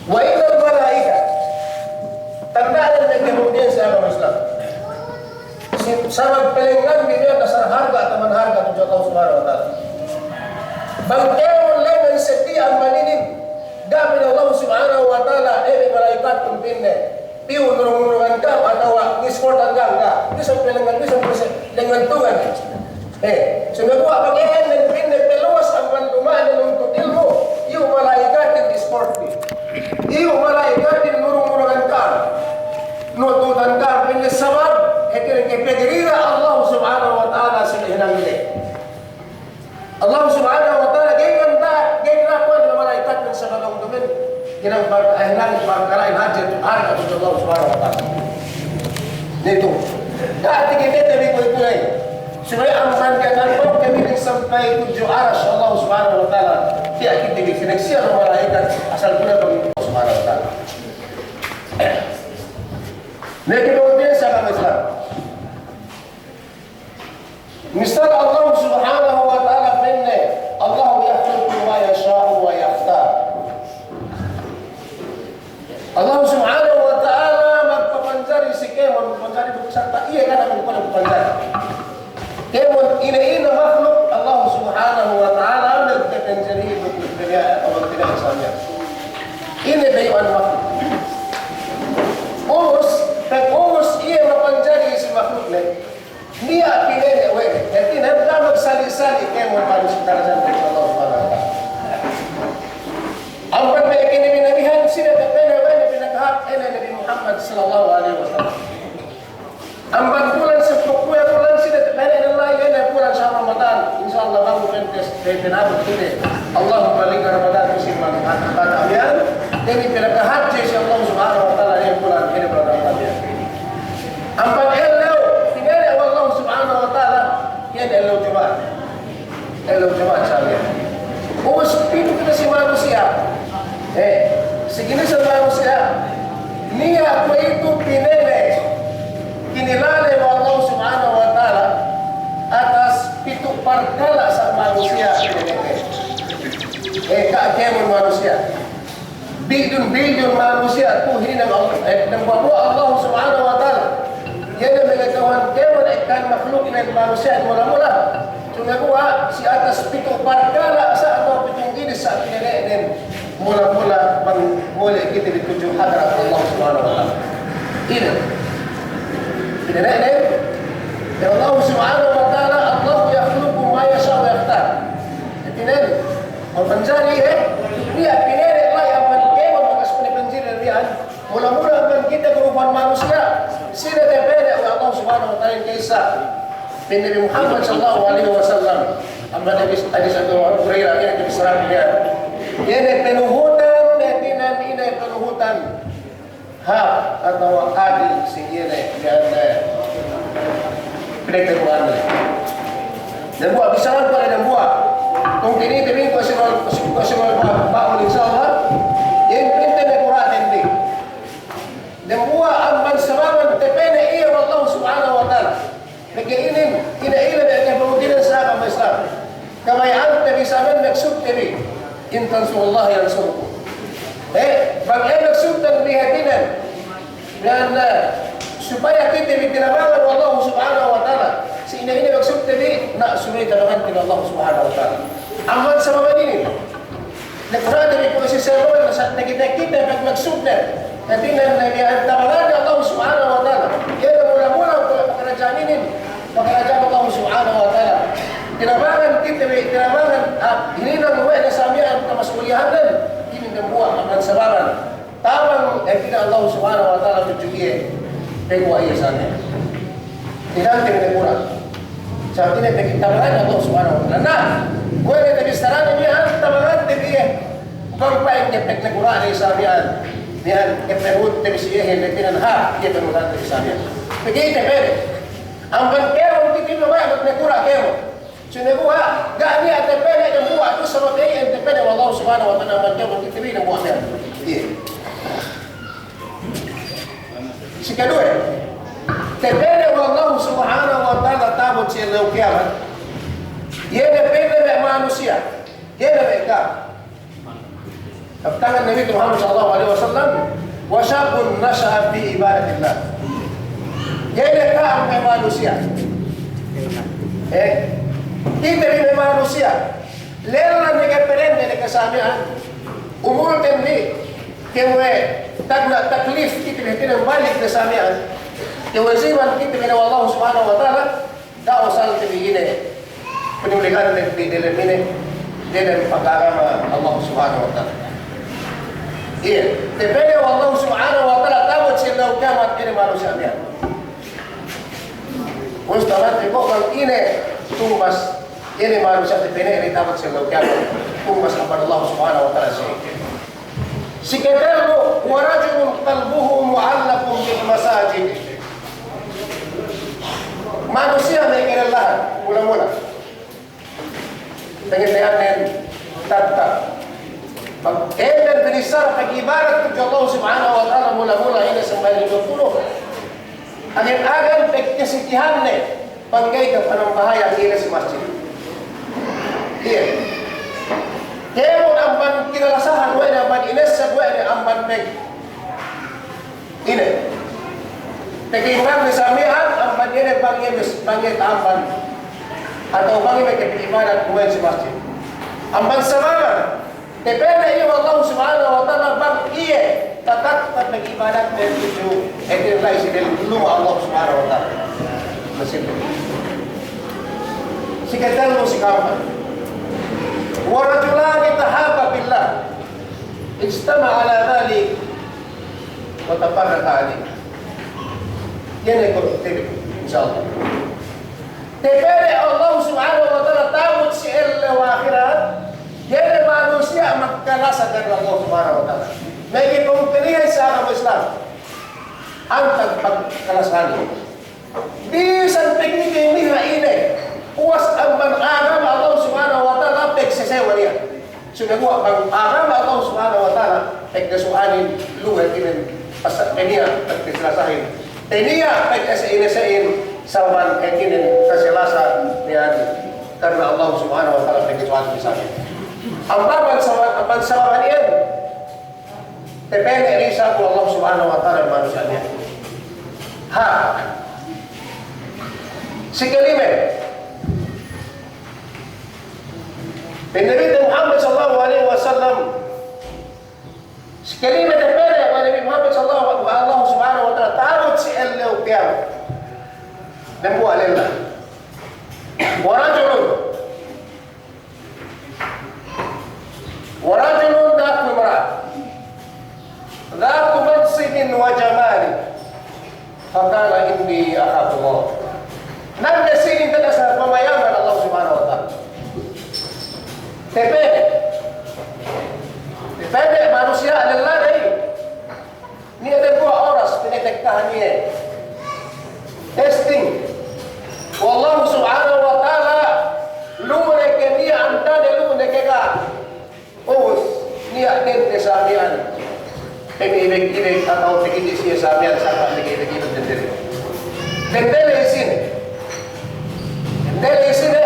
Wa innal malaika. Tanda'nen ne kemudiyan si agama Islam. Si, sabab palengngan bi miya'an dasar harga' atawa harga' tudju Allah Subhanahu wa Ta'ala. Bang kēmon lengngan seddili amban inin, ga' pe Allah Subhanahu wa Ta'ala, eh, me' malaikatun pa'inne. Piyu nurung-nurungan ka'am atawa ngiskortan ka'am, ga'. Bisan palengngan, bisan palengngan Tuhan. Eh, sumeguwa' pegge' ēnnen pa'inne peluwas amban duma'in nuntut ilmu', iyu' mala'ikatin isport bi. Iyu' mala'ikatin nurung-nurungan ka'am. Nututan ka'am pa'inne sabab, hātinen ke pegge' rida Allah Subhanahu wa Ta'ala si hinang inin. Allah Subhanahu wa Ta'ala, ga'i nganda, ga'i nganda kuwan mala'ikat men sabab duma'in. Ga'i nganda, eh, nganda parkala'in hadja tu, harga' tudju Allah Subhanahu wa Ta'ala. Nitu. Dati kite te bi kuwe'itu ley. Subey amban kite ngantok kite bi sampay tudju Arasy Allah Subhanahu wa Ta'ala. Tiya' kite bi sineksa mala'ikat asal guna bang Allah Subhanahu wa Ta'ala. Nitu kemudiyan si agama Islam. Misal Allah Subhanahu wa Ta'ala pa'inne, "Allahu yakhluqu ma yasha'u wa yakhtar." Allah Subhanahu wa Ta'ala magpapanjari si kēmon, magpapanjari duk sarta' iye kēmon magpapanjari. Kēmon ine-ine makhluk Allah Subhanahu wa Ta'ala magpapanjari duk dunya, Allah Ta'ala sa miya'an. Ine bayu'an makhluk. Ubus, pag ubus iye mapanjari si makhlukne. Niya' pinene' we' ne. Hātinen ga' magsali'-sali' kēmon manusiya' darajatin Allah Subhanahu wa Ta'ala. Amban me' kinabi-nabihan, sine tapene' we' ne pinakahāp, ēnnen Nabi Muhammad sallallahu alaihi wasallam. Amban bulan sampū' kuwe' bulan, sine tapene' la'i, ēnnen bulan Sha'ban Ramadan. Insya Allah bang pentes, pe-, penabut kite. Allahumma ballighna Ramadan, musim man, man, man, amin. Jadi pinakahāp si Allah Subhanahu wa Ta'ala, ēnnen bulan, ēnnen bulan Ramadan. Amban ellew, pinene' we' Allah Subhanahu wa Ta'ala, iye ne ellew Juma'at. Ellew Juma'at sa miya'an. Ubus pitu kite si manusiya'. Eh, si ginisan manusiya'. Niya' kuwe'itu pinene'. Kinilale we' Allah Subhanahu wa Ta'ala atas pitu' parkala' sa manusiya' pinene'. Eh, ga' kēmon manusiya'. Bilyun-bilyun manusiya' tu hinang Allah, eh, dambuwa'-buwa' Allah Subhanahu wa Ta'ala. Iye ne mangatahuwan kēmon ekkahan makhluknen manusiya' mula-mula. Sumeguwa' si atas pitu' parkala' sa atawa pitu' ginis sa pinene'nen mula-mula bang mole' kite bi tudju hadarat Allah Subhanahu wa Ta'ala. Ine. Pinene'nen. Ya Allah Subhanahu wa Ta'ala, Allahu yakhluqu ma yasha'u wa yakhtar. Hātinen, mapanjari, eh, niya' pinene' la'i amban kēmon bakas pinapanjari miya'an, mula-mula amban kite bi rupan manusiya', sine tapene' we' Allah Subhanahu wa Ta'ala, in kissa pa'in Nabi Muhammad sallallahu alaihi wasallam, amban hadis, hadis Abu Hurairah, iye ne hadis sahih iye. Iye ne panuhutan, iye ne, iye ne panuhutan. Ha, atawa adil si iye ne, iye ne. Pinagtaguan ne. Dambuwa', bissaraku ne dambuwa'. Kung kinite bi kuwe' si mal, kuwe' si mal ba, ba, insya Allah. Iye ne pa'inte ne kura'ten bi. Dambuwa' amban sababan tapene' iye we' Allah Subhanahu wa Ta'ala. Pegge' inin, ine-ine me' kapautinan sa agama Islam. Kabaya'ante bi sa miya'an, maksudte bi, "In tansurullaha yansurkum." Eh, bang iye maksudten bi hātinen, na, na, supaya kite bi tinabangan we' Allah Subhanahu wa Ta'ala. Si ine-ine maksudte bi, na, supaya tinabangan kite bi we' Allah Subhanahu wa Ta'ala. Amban sababan inin. Nakura'te bi kuwe' si sermon, sa' takite-kite pag maksudne. Hātinen ne bi antabaran Allah Subhanahu wa Ta'ala. Iye ne mula-mula kuwe' pakaradja'an inin, pakaradja'an Allah Subhanahu wa Ta'ala. Tinabangan kite bi, tinabangan, ah, hininang we' ne sa miya'an kamasuliyahannen, inin dambuwa' amban sababan. Tabang, eh, hātinen Allah Subhanahu wa Ta'ala tudju iye, paguwa' iye sa miya'an. Hinangte bi nakura'. Sabab ine, pegge' tabangan Allah Subhanahu wa Ta'ala. Na, kuwe' ne tabissarane miya'an, tabangante bi iye. Bang pa'in ke pegge' nakura' ne sa miya'an. Miya'an, ke panuhutte bi si iyehin, hātinen ha, iye panuhutante bi sa miya'an. Pegge' tapene'. Amban kēmon kite bi mabaya' nakura' kēmon. Sine buwa', ga' niya' tapene' dambuwa' du sabab iyan tapene' we' Allah Subhanahu wa Ta'ala, amban kēmon kite bi dambuwa' miya'an. Iye. Sikaduwe, tapene' we' Allah Subhanahu wa Ta'ala ta'abut si ellew kiyamat. Iye ne pa'inne me' manusiya', iye ne me' ka'am. Kabtangan Nabi Muhammad sallallahu alaihi wasallam, "Wa shabbun nasha'a fi ibadatillah." Iye ne ka'am me' manusiya'. Eh, kite bi me' manusiya'. Lella ne ke perende ne ke sa miya'an. Umulten bi, kuwe' tagna' taklif kite bi, hātinen balik ne sa miya'an. Kuwe' siman kite bi we' Allah Subhanahu wa Ta'ala. Ga' usalte bi ine, panuligan ne bi delem ine, delem pagagama Allah Subhanahu wa Ta'ala. Iye, tapene' we' Allah Subhanahu wa Ta'ala ta'abut si ellew kiyamat ine manusiya' miya'an. Mustamat bi ko' bang ine tumbas, ine manusiya' tapene' ine ta'abut si ellew kiyamat, tumbas amban Allah Subhanahu wa Ta'ala si Sikatellu, wa rajulun qalbuhu mu'allaqun bil masajid. Manusiya' me' kalellahan, mula-mula. Pangateyannen tattap. Pag, ēnnen binissara pag'ibadat tudju Allah Subhanahu wa Ta'ala, mula-mula ine sambahayang lime pulu'. Agen-agen pagkasitihanne, bang ga'i kapanambahayang ine si masjid. Iye. Kēmon amban kinalasahan we' ne, amban inesseb we' ne, amban pag, ine, pag'iman ne sa miya'an, amban ine, bang iye mis-, bang iye ta'amban. Atawa bang iye pag'ibadat we' ne si masjid. Amban sababan, tapene' iye we' Allah Subhanahu wa Ta'ala bang iye tattap mag'ibadat tudju, hātinen la'i si dem luma' Allah Subhanahu wa Ta'ala. Masjid. Sikatellu, sika'ampat. Wa rajulani tahabba fillah, ijtama'a ala dhalik, wa tafarraqa alayh. Iye ne ko' tebek, insya Allah. Tapene' Allah Subhanahu wa Ta'ala ta'abut si ellew ahirat, iye ne manusiya' magkalasa karna Allah Subhanahu wa Ta'ala. Magi pungtina'i si agama Islam. Antag pagkalasahan. Bisan pagniha ine, puwas amban agama Allah Subhanahu wa Ta'ala, pagsesewa niya'. Sumeguwa' bang agama Allah Subhanahu wa Ta'ala, pagkasu'anin, luwal inin, pasa' teniya', pagkaselasahin. Teniya', pagkasa'in-sa'in, sababan hātinen, kaselasa niya' karna Allah Subhanahu wa Ta'ala, pagkasu'anin sababan. Amban sababan, amban sababan iyan, tapene' ne isab we' Allah Subhanahu wa Ta'ala manusiya' niya'. Ha. Sikalime. Pa'in Nabi Muhammad sallallahu alaihi wasallam, sikalime tapene' we' Nabi Muhammad sallallahu alaihi wasallam, Allah Subhanahu wa Ta'ala ta'abut si ellew kiyamat. Dambuwa' lella. Wa rajulun, wa rajulun, dhatu imra'a, dhatu mansibin wa jamalin. Faqala inni akhafullah. Nande sinin tedda sa pamayaman Allah Subhanahu wa Ta'ala. Tepede. Tepede manusiya' lella de. Niya' dembuwa' oras pinatekkahan iye. Testing. Wallahu Subhanahu wa Ta'ala, lu'u ne ke niya' antane lu'u ne ke ga'. Ubus, niya' dende sa miya'an. Pemibeg-ibeg atawa pegidi siye sa miya'an, saka pemibeg-ibeg dende. Dende le isine. Dende le isine.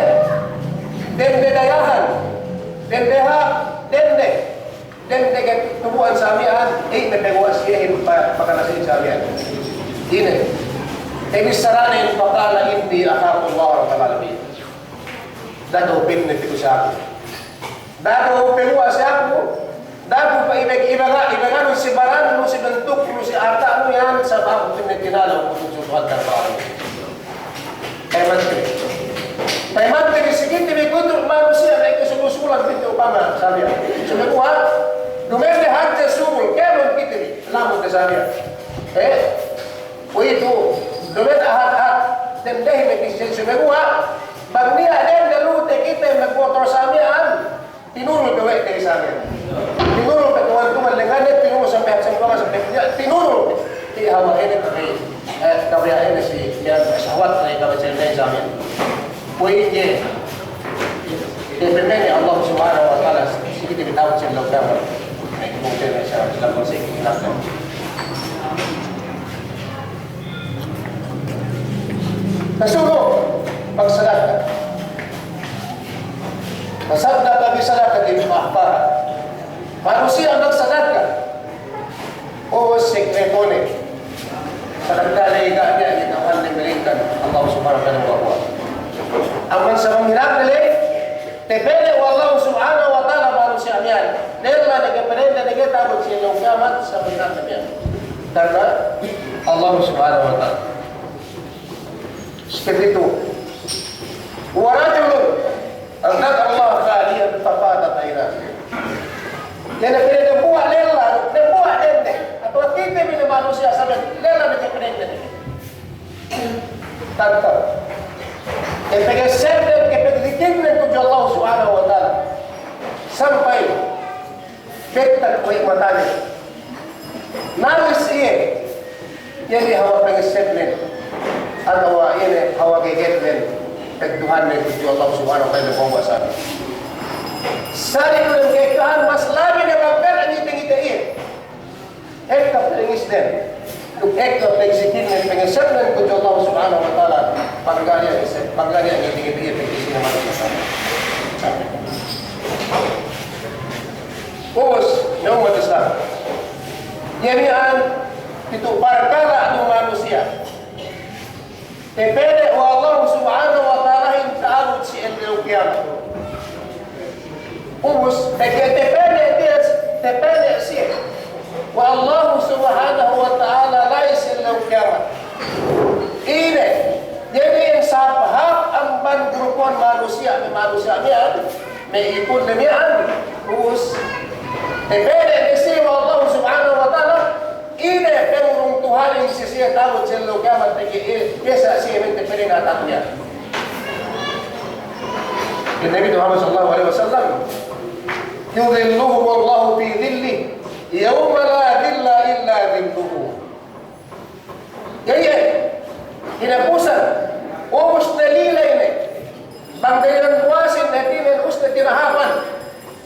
Dende dayahan. Dende hāp. Dende. Dende ke tubu'an sa miya'an, iye ne peguwa' siyehin pa-, pakana siye sa miya'an. Ine. Tabissaranen, faqala inni akhafu Allah rabbal alamin. Da'a kew pa'inne pitu si aku. Da'a kew peguwa' si aku. Da'a kew pa'ibeg-ibega, ibeganu si barannu, si bentuknu, si ata'nu iyan, sabab aku pa'inne tinalew ku tudju Tuhan Rabbal Alamin. Payamante bi. Payamante bi si kite bi kuwe'itu manusiya' ne ke sulu-suluhan pī upama sa miya'an. Sumeguwa', duma'in ne hadja subul, kēmon kite bi, lamud ne sa miya'an. Eh? Kuwe'itu, duma'in ahat-ahat, dendehin ne kite bi sumeguwa', bang niya' dende lu'u te kite magmotor sa miya'an, tinurul pe we' te sa miya'an. Tinurul pe tuwan-tuwan lengngan ne, tinurul sampay, sampay, sampay, tinurul pe. Ti hawa ine pe, eh, kabaya'an ine si, iyan sahwat ne kabaya'an sa miya'an. Kuwe' iye, iye pemene Allah Subhanahu wa Ta'ala, si kite bi ta'abut si ellew kiyamat. Eh, mungkin sa, sa, sa, Kasubu', magsadaka. Tasaddaqa bi sadaqatin fa akhfaha. Manusiya' magsadaka. O, sekretone. Sadaka ley ga' niya' kata'uhanne malaingkan Allah Subhanahu wa Ta'ala. Amban sabab hinang ley, tapene' we' Allah Subhanahu wa Ta'ala manusiya' miya'an. Lella ne ke, pa'inne, ne ke ta'abut si ellew kiyamat, sabab hinang miya'an. Karna Allah Subhanahu wa Ta'ala. Seperti itu. Wa rajulun dzakarallaha khaliyan fafadat 'ainahu. Iye ne pa'inne dembuwa' lella, dembuwa' dende. Atawa kite bi ne manusiya' sabab lella ne ke pa'inne. Tantu. Ke pegessebnen, ke pegdikirnen tudju Allah Subhanahu wa Ta'ala. Sampay bettak we' matane. Nangis iye. Iye ne hawal pegessebnen. Atawa iye ne hawal gegetnen. Pagduha'nen tudju Allah Subhanahu wa Ta'ala, pembuasan. Sali' du dem ke'ekkahan mas labi ne magbetta ngite-ngite iye. Ekka pangisnen, duk ekka pagsikinen, pangisnen tudju Allah Subhanahu wa Ta'ala, pagga' niya' ise-, pagga' niya' ngiti-ngiti pagsikinen manusiya'. Ubus, ne ummat Islam. Iye miya'an, pitu' parkala' du manusiya'. Tapene' we' Allah Subhanahu wa Ta'alahin ta'abut si ellew kiyamat. Ubus, pegge' tapene' siye, tapene' siye we' Allah Subhanahu wa Ta'ala la'i si ellew kiyamat. Ine, jadi sahāp-hāp amban grupun manusiya', me' manusiya' miya'an, me' ipun ne miya'an. Ubus, tapene' ne siye we' Allah Subhanahu wa Ta'ala, ine pangurung Tuhanin si siye ta'abut si ellew kiyamat pegge' iye, iye sa siye minte pa'inne atakunya. Pa'in Nabi Muhammad sallallahu alaihi wasallam, "Yudhilluhumullahu fi dhillihi, yawma la dhilla illa dhilluhu." Iye, iye, hinapusan, ubus ne lilay ne. Bang dalilan puwasin ne, hātinen ubus ne tinahapan.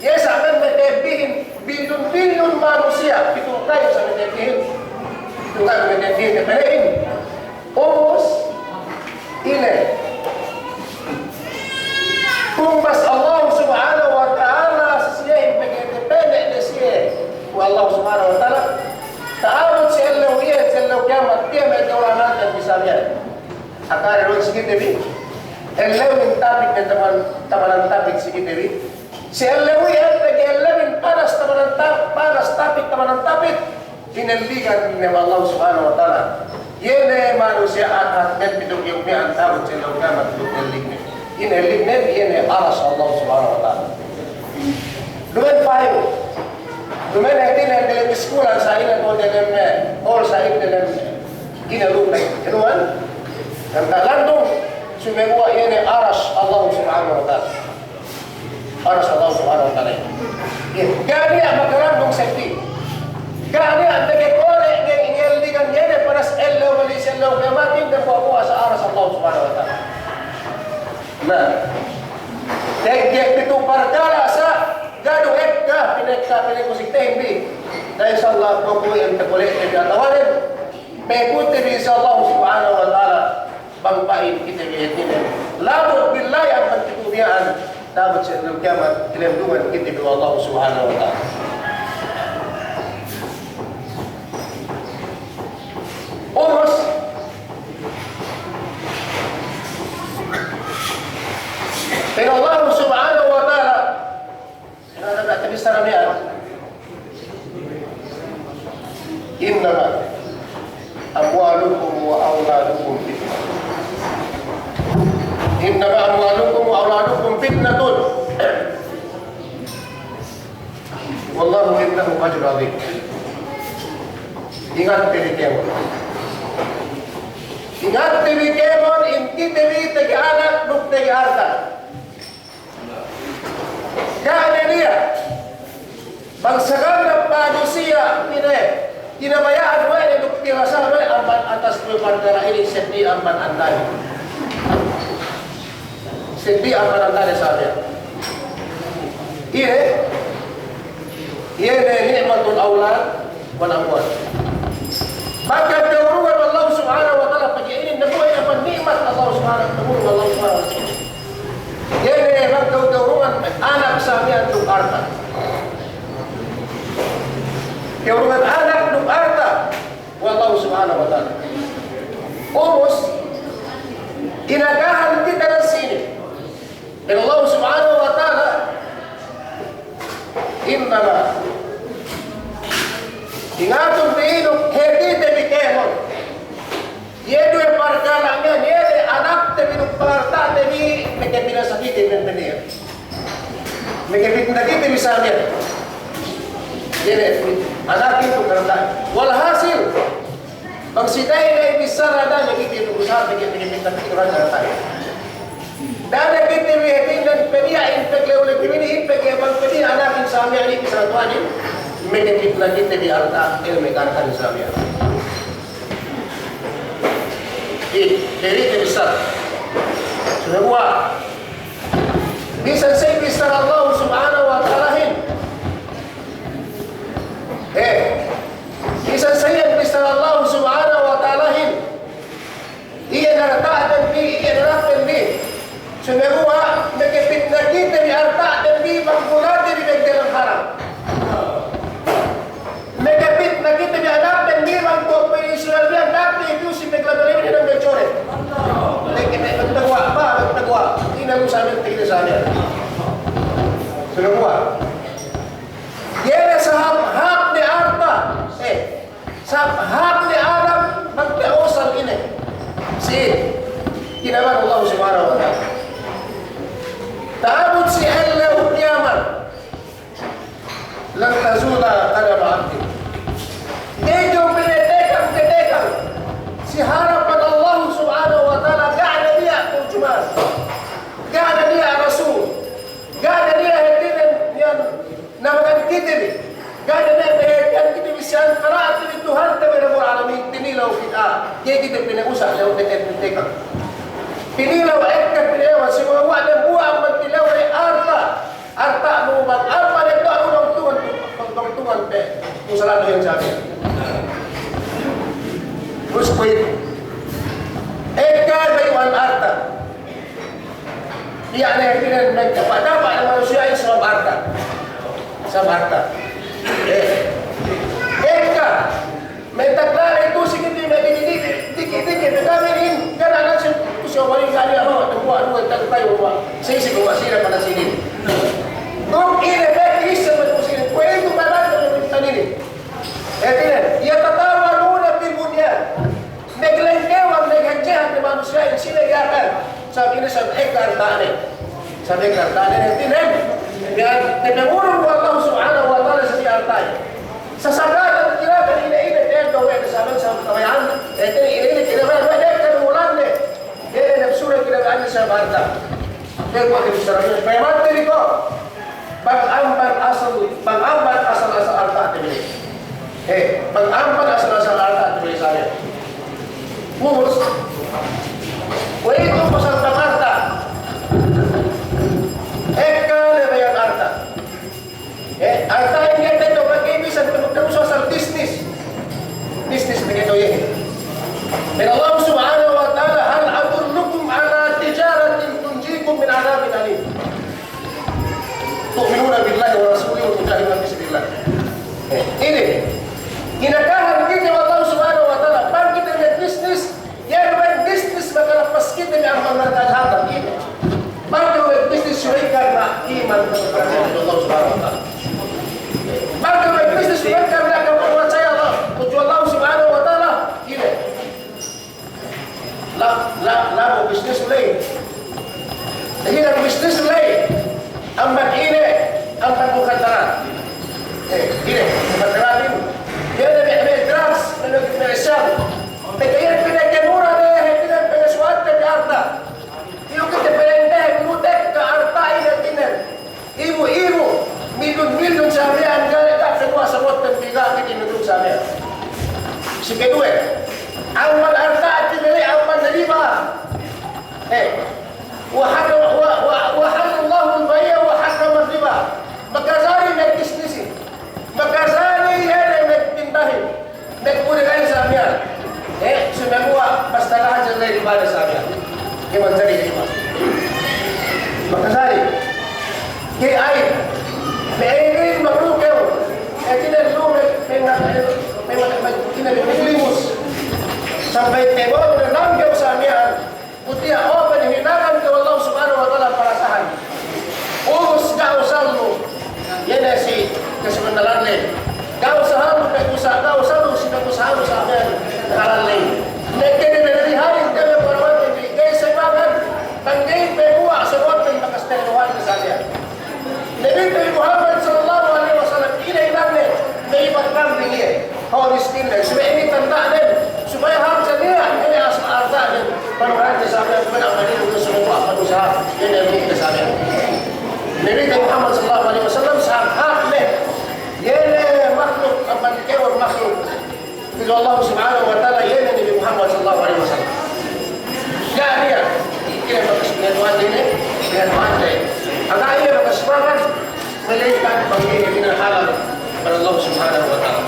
Iye sa' men me' tebbihin, bilyon-bilyon manusiya', pitu' kayu sa' me' tebbihin. Pitu' kayu me' tebbihin, me' pere'in. Ubus, ine. Tumbas Allah Subhanahu wa Ta'ala si siyehin pegge' tapene' ne siye we' Allah Subhanahu wa Ta'ala. Ta'abut si ellew iye, si ellew kiyamat, tiya' me' ka'ulangan bisan iye. Akare du si kite bi. Ellewin tapit ne taman, tamanan tapit si kite bi. Si ellew iyan pegge' ellewin panas tamanan ta-, panas tapit tamanan tapit. Inelligan ne we' Allah Subhanahu wa Ta'ala. Iye ne manusiya' a'a, men pitu' kiyumiyan ta'abut si ellew kiyamat pitu' ellignen. Inellignen iye ne aras Allah Subhanahu wa Ta'ala. Duma'in payu. Duma'in hātinen delem iskulan sa ine ko delem, eh, hall sa ine delem, eh, ine lu'u. Tuhan, dan talantung, sumeguwa' iye ne Aras Allah Subhanahu wa Ta'ala. Aras Allah Subhanahu wa Ta'ala. Iye, ga' niya' makalantung seddili. Ga' niya' makakole' nge-, ngeldigan iye ne panas ellew, mali si ellew kiyamatin, dambuwa'-buwa' sa Aras Allah Subhanahu wa Ta'ala. Na, tege pitu' parkala' sa, ga' du ekka, pinekka, pinekka si tembi. Na, insya Allah, kuwe' iyan takole' te bi atawanen. Pekutte bi, insya Allah Subhanahu wa Ta'ala, bang pa'in kite bi hātinen. Labut billahi amban kite bi miya'an, labut si ellew kiyamat, tinandungan kite bi we' Allah Subhanahu wa Ta'ala. Ubus, pa'in Allah Subhanahu wa Ta'ala, Inna ma amwalukum wa awladukum fitnah. Inna ma amwalukum wa awladukum fitnatun. Wallahu indahu ajrun azim. Ingatte bi kēmon. Ingatte bi kēmon, in kite bi tege anak duk tege arta. Ga' ne niya'. Bang saganap manusiya' ine, kinabaya'an we' ne duk pirasa we' amban atas duwe parkala' inin seddili amban andane. Seddili amban andane sabiya. Iye, iye ne ni'matul awlad wal amwal. Maka ka'urungan Allah Subhanahu wa Ta'ala pegge' inin, dambuwa' inin amban ni'mat Allah Subhanahu, ka'urungan Allah Subhanahu wa Ta'ala. Iye ne bang ka'urungan anak sabiya duk arta. Ka'urungan anak duk arta we' Allah Subhanahu wa Ta'ala. Ubus, inakahan kite ne sine. Pa'in Allah Subhanahu wa Ta'ala, inna ma, ingatun bi duk hātite bi kēmon. Iye duwe parkala' miya'an, iye ne anakte bi duk artate bi, makabinasa kite bi, pa'in iye. Makapitna kite bi sabiya. Iye ne, anakte bi duk artate. Walhasil, bang si da'i ne bissara, da'a ne kite bi usaha, pegge', pegge' makapitna kite bi artate. Da'a ne kite bi hātinen paniya' in pegge' le ule kite bi, in pegge' bang paniya' anakin sabiya inin bissara Tuhanin, makapitna kite bi arta, el me' arta sabiya. Iye, jadi kite bissara. Sumeguwa', bisan sa iyan bissara Allah Subhanahu wa Ta'alahin. Eh, bisan sa iyan bissara Allah Subhanahu wa Ta'alahin. Iye ne arta'ten bi, iye ne anakten bi. Sumeguwa' makapitna kite bi arta'ten bi, bang bulate bi magdagang haram. Makapitna kite bi anakten bi, bang kuwe' pa'in Israel bi, anakten bi si maglabey-labey ne dang becore. Lagi ne magtaguwa', ba, magtaguwa'. Ine lu sabiyan, ine sabiyan. Sumeguwa'. Iye ne sahāp-hāp ne arta. Eh, sahāp-hāp ne alam magta'usal ine. Si, kinabaya'an Allah Subhanahu wa Ta'ala. Ta'abut si ellew kiyamat. Lan tazula qadama abdin. Ga'i du pinatekang-tekang si harapan Allah Subhanahu wa Ta'ala, ga' ne niya' turjuman. Ga' ne niya' rasul. Ga' ne niya' hātinen iyan nabakan kite bi. Ga' ne niya' pahātihan kite bi si antara' kite bi Tuhante bi Rabbul Alamin, tinilew kite, ah, ga'i kite pina'usal lew tekang-tekang. Tinilew ekka, tinilew, si wa-, wa-, dambuwa' amban tinilew ne arta'. Arta'nu bang amban ne tu'u, bang Tuhan, bang Tuhan pe usalanu iyan sabiyan. Terus kuwe' ekka bayu'an arta'. Iye ne hātinen me' dapa'-dapa' ne manusiya'in sabab arta'. Sabab arta'. Eh. Ekka. Me' taklale tu si kite me' diki'-diki', diki'-diki', me' kami inin, ga' ne si tu si Omar inin, ga' ne, oh, dambuwa' duwe, tag tayu, wa. Sisi ko' wa sila pana sinin. Duk ine pe, ise pe tu sinin. Kuwe'itu me' bata me' taninin. Hātinen, yatatawaluna fil bunyan. Maglengkewang, maghadje-hadje manusiya'in si me' iyan. Sabab ine, sabab ekka arta'ne. Sabab ekka arta'ne, hātinen. Iyan, tapangurung we' Allah Subhanahu wa Ta'ala si arta'in. Sasagad kinabaya'an ine-ine, te ga'i we' sabab, sabab kinabaya'an. Hātinen ine-ine kinabaya'an, we' Sa' arta'. Kuwe' ku inin sa' arta'. Payamante bi ko'. Bang amban asal, bang amban asal-asal arta'te bi. Eh, bang amban asal-asal arta'te bi sa' iye. Ubus. Kuwe' itu pasal bang arta'. Ekka labeyan arta'. Eh, arta'in ga'i te'ed du pegge' bisan pagtarusu asal bisnis. Bisnis pegge' du iye. Pa'in Allah Subhanahu wa Ta'ala, "Hal adullukum ala tijaratin tunjikum min adhabin alim. Tu'minuna billahi wa rasulihi wa tujahiduna fi sabilillah." Eh, inin. Inakahan kite we' Allah Subhanahu wa Ta'ala, bang kite magbisnis, iye du we' bisnis makalapas kite me' amban narka' jahannam, ine. Bang we' bisnis sulekan na iman kepada Allah Subhanahu wa Ta'ala. Bang we' bisnis sulekan na kaparcaya Allah, tudju Allah Subhanahu wa Ta'ala, ine. La, la, la, bisnis suley. Iye ne bisnis suley. Amban ine, amban mukaddarat. Eh, ine, mukaddarat inin. Iye ne me', me' drugs, me', me' siyam. Pegge' iye pinakamura ne, iye ne pinasuwa'te bi arta'. Iyu kite pinaintehe bi mutek ka arta' ine, ine. Ibu-ibu, milyun-milyun sa miya'an ga'i, ga'i penuwa' sabotten bi ga'i kite milyun sa miya'an. Si keduwe, amban arta' ati mele' amban riba. Eh, wa harra-, wa, wa, wa halallahu al-bay'a wa harrama ar-riba. Makajari magbisnisin. Makajari iye ne magtindahin. Nek puli la'i sa miya'an. Eh, sumeguwa' basta la'i hadja la'i riba ne sa miya'an. Iye manjari riba. Makajari. Ke a'i. Me' inin maglukew. Eh, kine lume, me' nga-, me' nga-, me' kine lume limus. Sampay tebol ne langkew sa miya'an. Kutiya', o, pinahinangan kew Allah Subhanahu wa Ta'ala parasahan. Ubus ga' usahalu, iye ne si kasabandalanne. Ga' usahalu, ga' usa-, ga' usahalu si kakusahalu sa miya'an. Nek kene ne dihari, kene parawan, ga'i sebangan, bang ga'i peguwa' sabotten bakas teluhan sa miya'an. Nabi te Muhammad sallallahu alaihi wasallam, ine inanne, me' iban kambing iye. Hawal miskin ne, subey inin tanda'nen, supaya hadja niya', ine asal arta'nen, panuhante sa miya'an, subey amban inin, subey amban usaha, ine inin sa miya'an. Nabi te Muhammad sallallahu alaihi wasallam, sahabat ne, iye ne makhluk, amban kewon makhluk. Tudju Allah Subhanahu wa Ta'ala, iye ne Nabi Muhammad sallallahu alaihi wasallam. Ga' niya', iye bakas pinaduwante ne, pinaduwante. Aga iye bakas makan, malaingkan bang iye ne halal para Allah Subhanahu wa Ta'ala.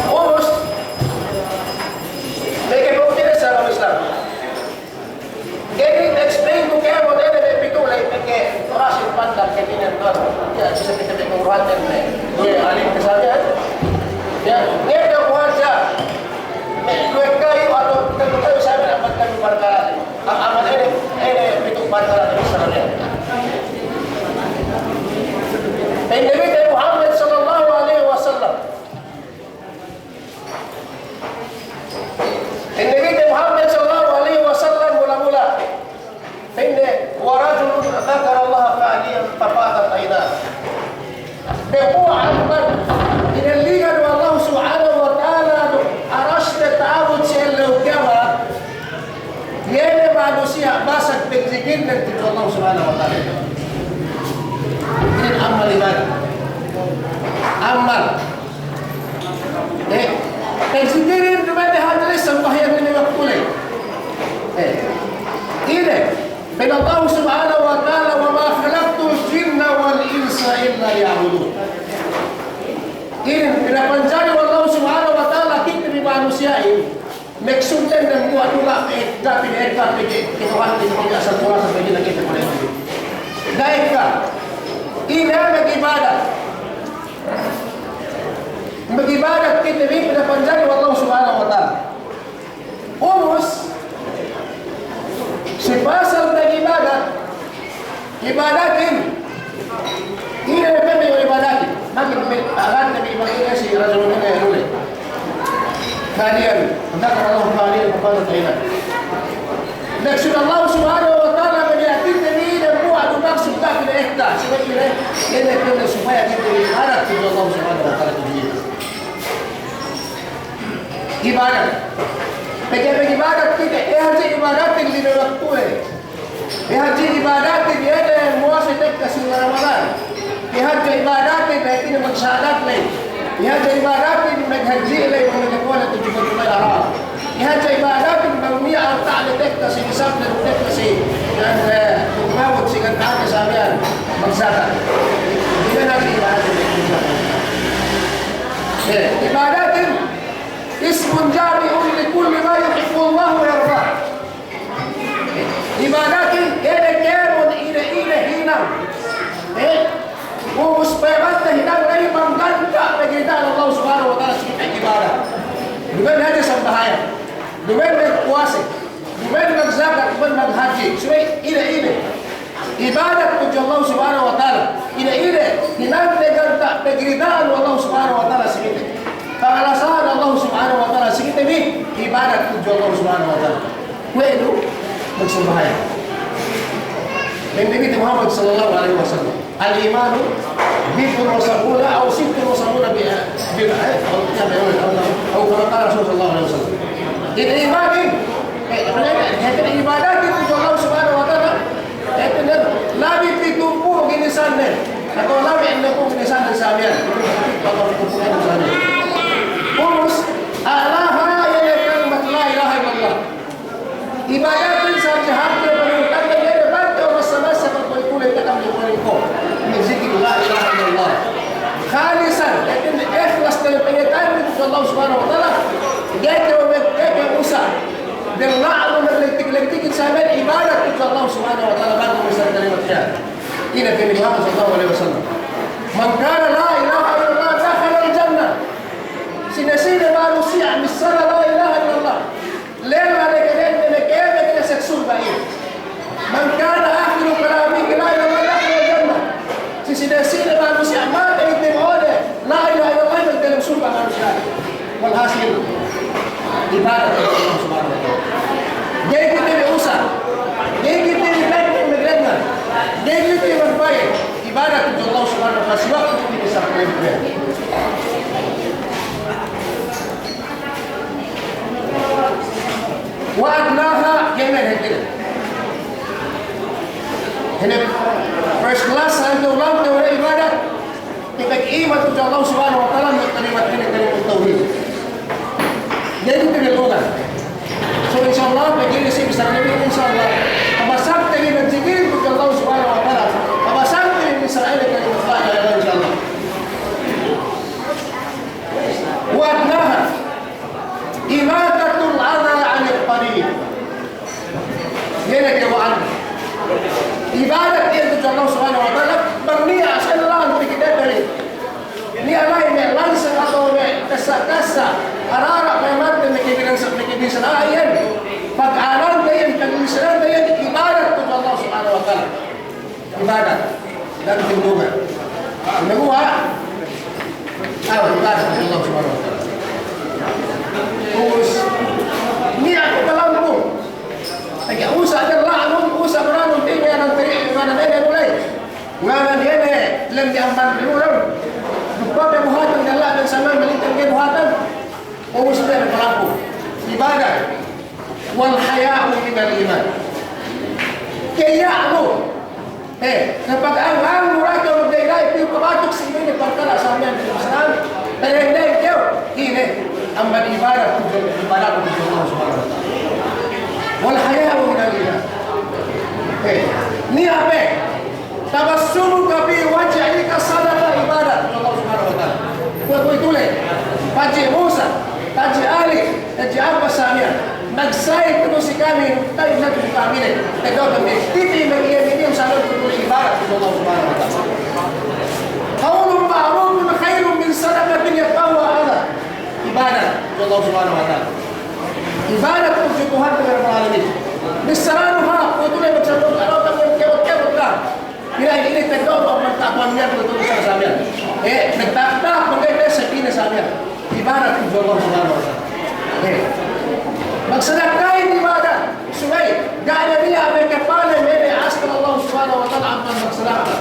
Ubus, Pegge' pa'inte sa agama Islam. Ga'i explain ku kēmon ine me' pitu' la'i pegge' orasin pandak kēmon ine. Iye, bisa kite pegge' uraten ne. Iye, alim ke sa miya'an. Iye, ngeddo' ku hadja. Me' duwe kayu atawa telu kayu sa miya'an amban kayu parkala'. A-, amban ine, ine pitu' parkala' ne sa miya'an. Pa'in Nabi te Muhammad sallallahu alaihi wasallam. Pa'in Nabi te Muhammad sallallahu alaihi wasallam mula-mula. Pa'inne, "Wa rajulun dzakarallaha khaliyan fafadat 'ainah." Dembuwa' amban inellingan we' Allah Subhanahu wa Ta'ala duk arasne ta'abut si ellew kiyamat. Iye ne manusiya' basag pagzikirnen tudju Allah Subhanahu wa Ta'ala. Inin amal ibadat. Amal. Eh, pagzikirin duma'in hadja sambahayang lime waktu ley. Eh, ine, pa'in Allah Subhanahu wa Ta'ala, "Wa ma khalaqtul jinna wal insa illa liya'budun." Inin, pinapanjari we' Allah Subhanahu wa Ta'ala kite bi manusiya'in. Maksudnen dembuwa' du ga' pe, ga' pe, ga' pe, ke, ke Tuhan, ke, ke asal Tuhan, asal pe, ke, ke, ke, ga' ekka. Ine mag'ibadat. Mag'ibadat kite bi pinapanjari we' Allah Subhanahu wa Ta'ala. Ubus, si pasal mag'ibadat, ibadatin. Ine ne pa'inte ibadatin. Makin me', agan ne me' ibadatin si rajulun ine lule. Khaliyan, dzakarallaha khaliyan fafadat 'ainah. Maksud Allah Subhanahu wa Ta'ala, me' ibadatin ne ine, dembuwa' du maksud, lakin Ekka, subey ine, ine kite supaya kite ibadat tudju Allah Subhanahu wa Ta'ala tudju ine. Ibadat. Pegge' ibadat kite, iye hadja ibadatin lime waktu le. Iye hadja ibadatin, iye ne muwase tekka si Ramadan. Iye hadja ibadatin, iye ne magsahadat le. Iye hadja ibadatin, maghadji' le, magkuwe' le tudju Baitullahil Haram. Iye hadja ibadatin bang niya' alta' le tekka si, isab le tekka si, iyan, eh, magmawut si ganta' le samiyan, magsahadat. Iye hadja ibadatin. Eh, ibadatin ismun jami'un li kulli ma yuhibbullahu wa yardah. Ibadatin, ine kēmon ine-ine hinang. Eh, ubus pemante hinang la'i bang ganta' pagrida'an Allah Subhanahu wa Ta'ala si kite ibadat. Duma'in hadja sambahayang. Duma'in magpuwase. Duma'in magsakat, duma'in maghadji'. Subey ine-ine. Ibadat tudju Allah Subhanahu wa Ta'ala. Ine-ine hinang ne ganta' pagrida'an Allah Subhanahu wa Ta'ala si kite. Pangalasahan Allah Subhanahu wa Ta'ala si kite bi, ibadat tudju Allah Subhanahu wa Ta'ala. Kuwe' du magsambahayang. Pa'in Nabi Muhammad sallallahu alaihi wasallam, "Al-imanu bid'un wa sab'una aw sittun wa sab'una bi-, bi-, eh, aw, aw kama qala Rasul sallallahu alaihi wasallam." Ine ibadat, eh, ibadat tudju Allah Subhanahu wa Ta'ala, eh, labi pitumpū' ginisannen, atawa labi ennempū' ginisannen samiyan. Ubus, a'laha, iye ne kalimat la ilaha illallah. Ibadatin sa' hadja hāti, panurut hadja, iye ne bang kew masa-masa pagkuwe'-kuwe' takam di kuwe' ko'. Magjikil la ilaha illallah. Khalisan, iye ne ikhlas dem pangatayan tudju Allah Subhanahu wa Ta'ala. Ga'i kew me-, ga'i kew usa. Dem lalu maglegtik-legtikin samiyan, ibadat tudju Allah Subhanahu wa Ta'ala bang kew masa kalimat iyan. Ine pa'in Nabi Muhammad sallallahu alaihi wasallam, "Man qala la ilaha illallah dakhalal jannah." Sine-sine manusiya' missāla la ilaha illallah, lella ne kēmon, ne kēmon, ne kēmon surga' iye. "Man kana akhiru kalamihi la ilaha illallah dakhalal jannah." Si sine-sine manusiya' matey timone la ilaha illallah, magdalem surga' manusiya'. Walhasil, ibadat tudju Allah Subhanahu wa Ta'ala. Ga'i kite bi usa, ga'i kite bi pegge' maglengngan, ga'i kite bi magbayad. Ibadat tudju Allah Subhanahu wa Ta'ala si waktu kite bi sa' kite bi. Wa adnaha, iye ne hātinen. Ine first class, ante ulang te ore ibadat. Kite iman tudju Allah Subhanahu wa Ta'ala, kalimat ine, kalimat tawhid. Jadi, kite bi lugan. So, insya Allah, pegge' ine si bissā Nabi, insya Allah. Kabasagte bi magjikil tudju Allah Subhanahu wa Ta'ala. Kabasagte bi bissā ine kalimat la ilaha illallah, insya Allah. Wa adnaha imatatul adha 'anit tariq. Iye ne kewa'an. Ibadat iye tudju Allah Subhanahu wa Ta'ala, bang niya' sa' la'i pikite bi. Niya' la'i me' langsang atawa me' kassa'-kassa', arara' me' mante me' kabilang sa', me' kabilang sa' iyan. Pag'anante iyan, pag'isante iyan, ibadat tudju Allah Subhanahu wa Ta'ala. Ibadat. Dan tindugan. Naguwa', awa, ibadat Allah Subhanahu wa Ta'ala. Ubus, niya' ku kalampung. Pegge' usa' de la'anun, usa' baranun, di' me' anan teri-, me' anan ene mulay. Nganan ene, lem di amban rinulun. Duk babe buhatan de la'anun sama, malintang de buhatan. Ubus de kalampung. Ibadat. Wal haya'u minal iman. Keya'nu. Eh, kapag ang, ang muraka magdayday, piyu kabatuk si ine parkala' samiyan si Islam, tarengdeng kew, ine, amban ibadat tudju, ibadat tudju Allah Subhanahu wa Ta'ala. Wal haya'u minal iman. Eh, niya' pe, tabassumuka fi wajhika sadaqah, ibadat tudju Allah Subhanahu wa Ta'ala. Kuwe', kuwe' ituley, paji' Musa, paji' Ali, paji' Abbas samiyan. Magsa'it tu'u si kami, ta'it na tu'u si kami ne. Teddo'ten bi, tipi' me' iye minin salun tu'u ibadat tudju Allah Subhanahu wa Ta'ala. Qawlun ma'rufun khayrun min sadaqatin yatba'uha adha. Ibadat tudju Allah Subhanahu wa Ta'ala. Ibadat tudju Tuhan Rabbul Alamin. Bissaranu hāp, kuwe' ituley magsabut, ka'u kami kebut-kebut la. Ine, ine teddo'nu amban ta'apan niya' tu'u samiyan. Eh, nagtahap-tahap, bang ga'i pese' ine samiyan. Ibadat tudju Allah Subhanahu wa Ta'ala. Eh, magsadakkahin ibadat. Subey, ga' ne niya' me' kapale me' ne asal Allah Subhanahu wa Ta'ala amban magsadakka.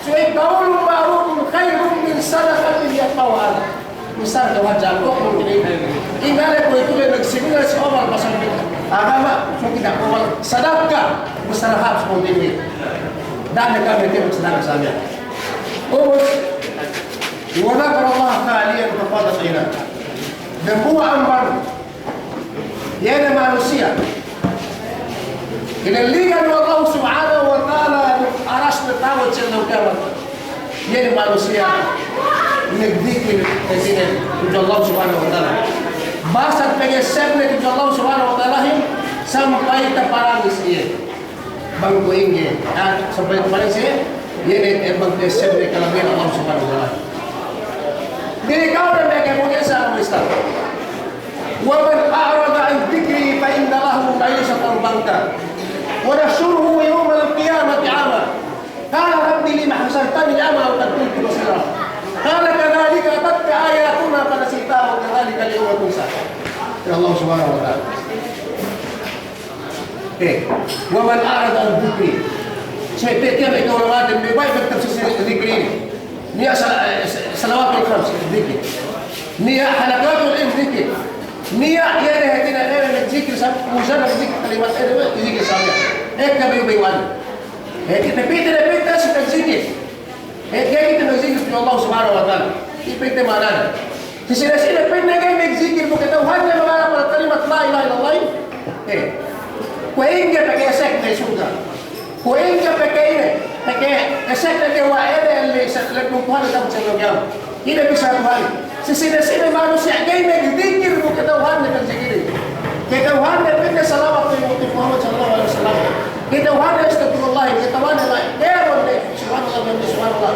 Subey qawlun ma'rufun khayrun min sadaqatin yatba'uha adha. Misal kew hadja, kok mungkin ini. Inggale kuwe'itu le magseminar si Omar pasal agama, so kite Omar sadaka, misal hāp seperti ini. Da'a ne kami te sadaka sa miya'an. Ubus, wa dhakarallaha khaliyan fafadat aynahu. Dambuwa' amban Iye ne manusiya' ineligan we' Allah Subhanahu wa Ta'ala duk arasne ta'abut si ellew kiyamat. Iye ne manusiya' nagdikil hātinen tudju Allah Subhanahu wa Ta'ala. Basat pagessebne tudju Allah Subhanahu wa Ta'alahin sampay taparangis iye. Bang kuwe' ingge, ah, sampay taparangis iye, iye ne, eh, bang essebne kalabihan Allah Subhanahu wa Ta'ala. Dili ka'u ne meke mudesa Islam. ومن أعرض عن ذكري فإن له معيشة ضنكا ونحشره يوم القيامة أعمى. قال رب لم حشرتني أعمى وقد كنت بصيرا. قال كذلك أتتك آياتنا فنسيتها وكذلك اليوم تنسى. Kata Allah Subhanahu wa Ta'ala. Eh, ومن أعرض عن ذكري. Sa tiya' me' ka'u lamatin, me' baya' magtafsir si dikir inin. Niya' sa-, eh, sa-, salawatul khams, dikir. Niya' halaqatul ilm, dikir. Niya' iye ne hātinen, eh, magjikil sa-, usa magjikil kalimat, eh, magjikil sa miya'an. Ekka bayu-bayu'an. Eh, kite pite ne pite si magjikil. Eh, ga'i kite magjikil tudju Allah Subhanahu wa Ta'ala. Iye pa'inte ma'anane. Si sine-sine pa'inne ga'i magjikil, bu kata'uhanne mangala' kalimat la ilaha illallah. Eh, kuwe' ingge pegge' esek ne surga'. Kuwe' ingge pegge' ine, pegge' esek ne we' ine, elli se-, le Tuhan ne ta'abut si ellew kiyamat. Ine bissā Tuhan. Si sine-sine manusiya' ga'i magjikil, bu kata'uhanne magjikil. Kata'uhanne pa'inne salawat tu Muhammad sallallahu alaihi wasallam. Kata'uhanne astagfirullah, kata'uhanne la, kēmon ne. Subhanallah, subhanallah.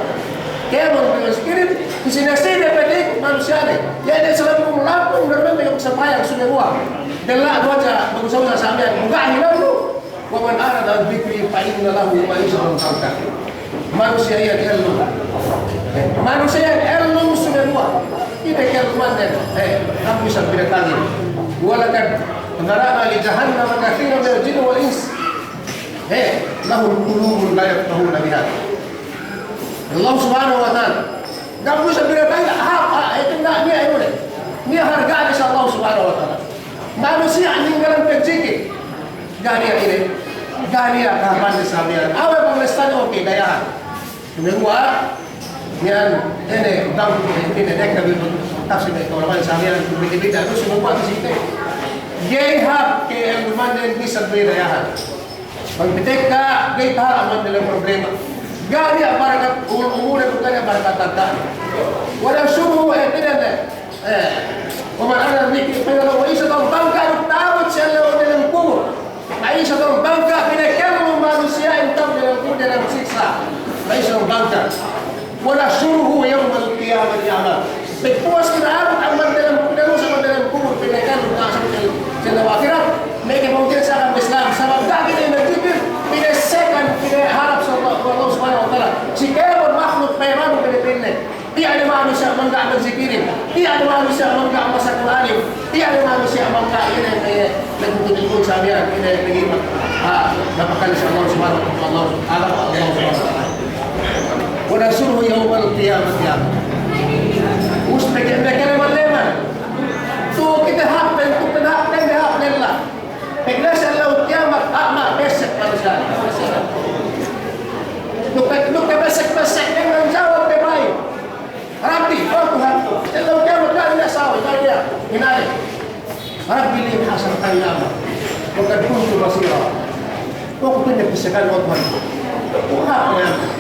Kēmon pe magjikil, si sine-sine pe dikit manusiya'in. Iye ne sa lampung-lampung, darbin pe sambahayang sumeguwa'. Della' du hadja, bagus-bagus sa miya'an. Bu ga' hinangnu, ومن أعرض عن ذكري فإن له معيشة ضنكا. Manusiya' iyan ellum. Eh, manusiya' iyan ellum sumeguwa'. Ine ke'ellumannen, eh, kampus binatangin. ولقد ذرأنا لجهنم كثيرا من الجن والإنس. Eh, لهم قلوب لا يفقهون بها. Allah Subhanahu wa Ta'ala. Ga' bu sa binatang, ha, ha, itu na, niya' inu ne. Niya' harga'ne si Allah Subhanahu wa Ta'ala. Manusiya' ninggalan pagjikil. Ga' niya' ine. Ga' niya' kahāpanne sa miya'an. Awe' bang lessane, oke, dayahan. Sumeguwa', miya'an, ine, bang, ine, ine, ine, tafsir ne, kalabihan sa miya'an, bidda'-bidda', sumeguwa' si kite. Ga'i hāp ke'ellumannen bisan pe dayahan. Bang pitekka, ga'i tahala' amban diyalem problema. Ga' niya' barakat ul-, umurne, duk ga' niya' barakat hartane. ونحشره, eh, tiya' ne, eh, ومن أعرض عن ذكري فإن له معيشة ضنكا, duk ta'abut si ellew diyalem kubul. معيشة ضنكا, pinakellum manusiya'in ta'abut diyalem kubul, diyalem siksa'. معيشة ضنكا. ونحشره يوم القيامة أعمى. Pagpuwas pina'abut amban diyalem, pinaluwas amban diyalem kubul, pinakellum ta'abut si ellew ahirat. Meke mungkin sa agama Islam, sabab ga' kite magjikil, pinassekan, pinaharap si Allah, Allah Subhanahu wa Ta'ala. Si kēmon makhluk payamanu pa'inne. Tiya' ne manusiya' mangga' magjikilin. Tiya' ne manusiya' mangga' masa Kur'anin. Tiya' ne manusiya' mangga' ine, eh, nagtutulikun sa miya'an, ine, nagima'. Ah, napakali si Allah Subhanahu wa Ta'ala. Allah, Allah Subhanahu wa Ta'ala. ونحشره يوم القيامة أعمى. Us pegge', pegge' leman-leman. Tu kite hāp, tu kite hāp, tu kite hāp lella. Pegge' si ellew kiyamat, a'ma, besek manusiya'. Duk, duk besek-besek, nganjawab pe bayu'. Rabbi, o Tuhanku, si ellew kiyamat, ga' niya' sawe, ga' niya' hinalek. رب لم حشرتني أعمى وقد كنت بصيرا. Kuwe' ku pinassekan, o Tuhan. Kuwe' ku pinassekan.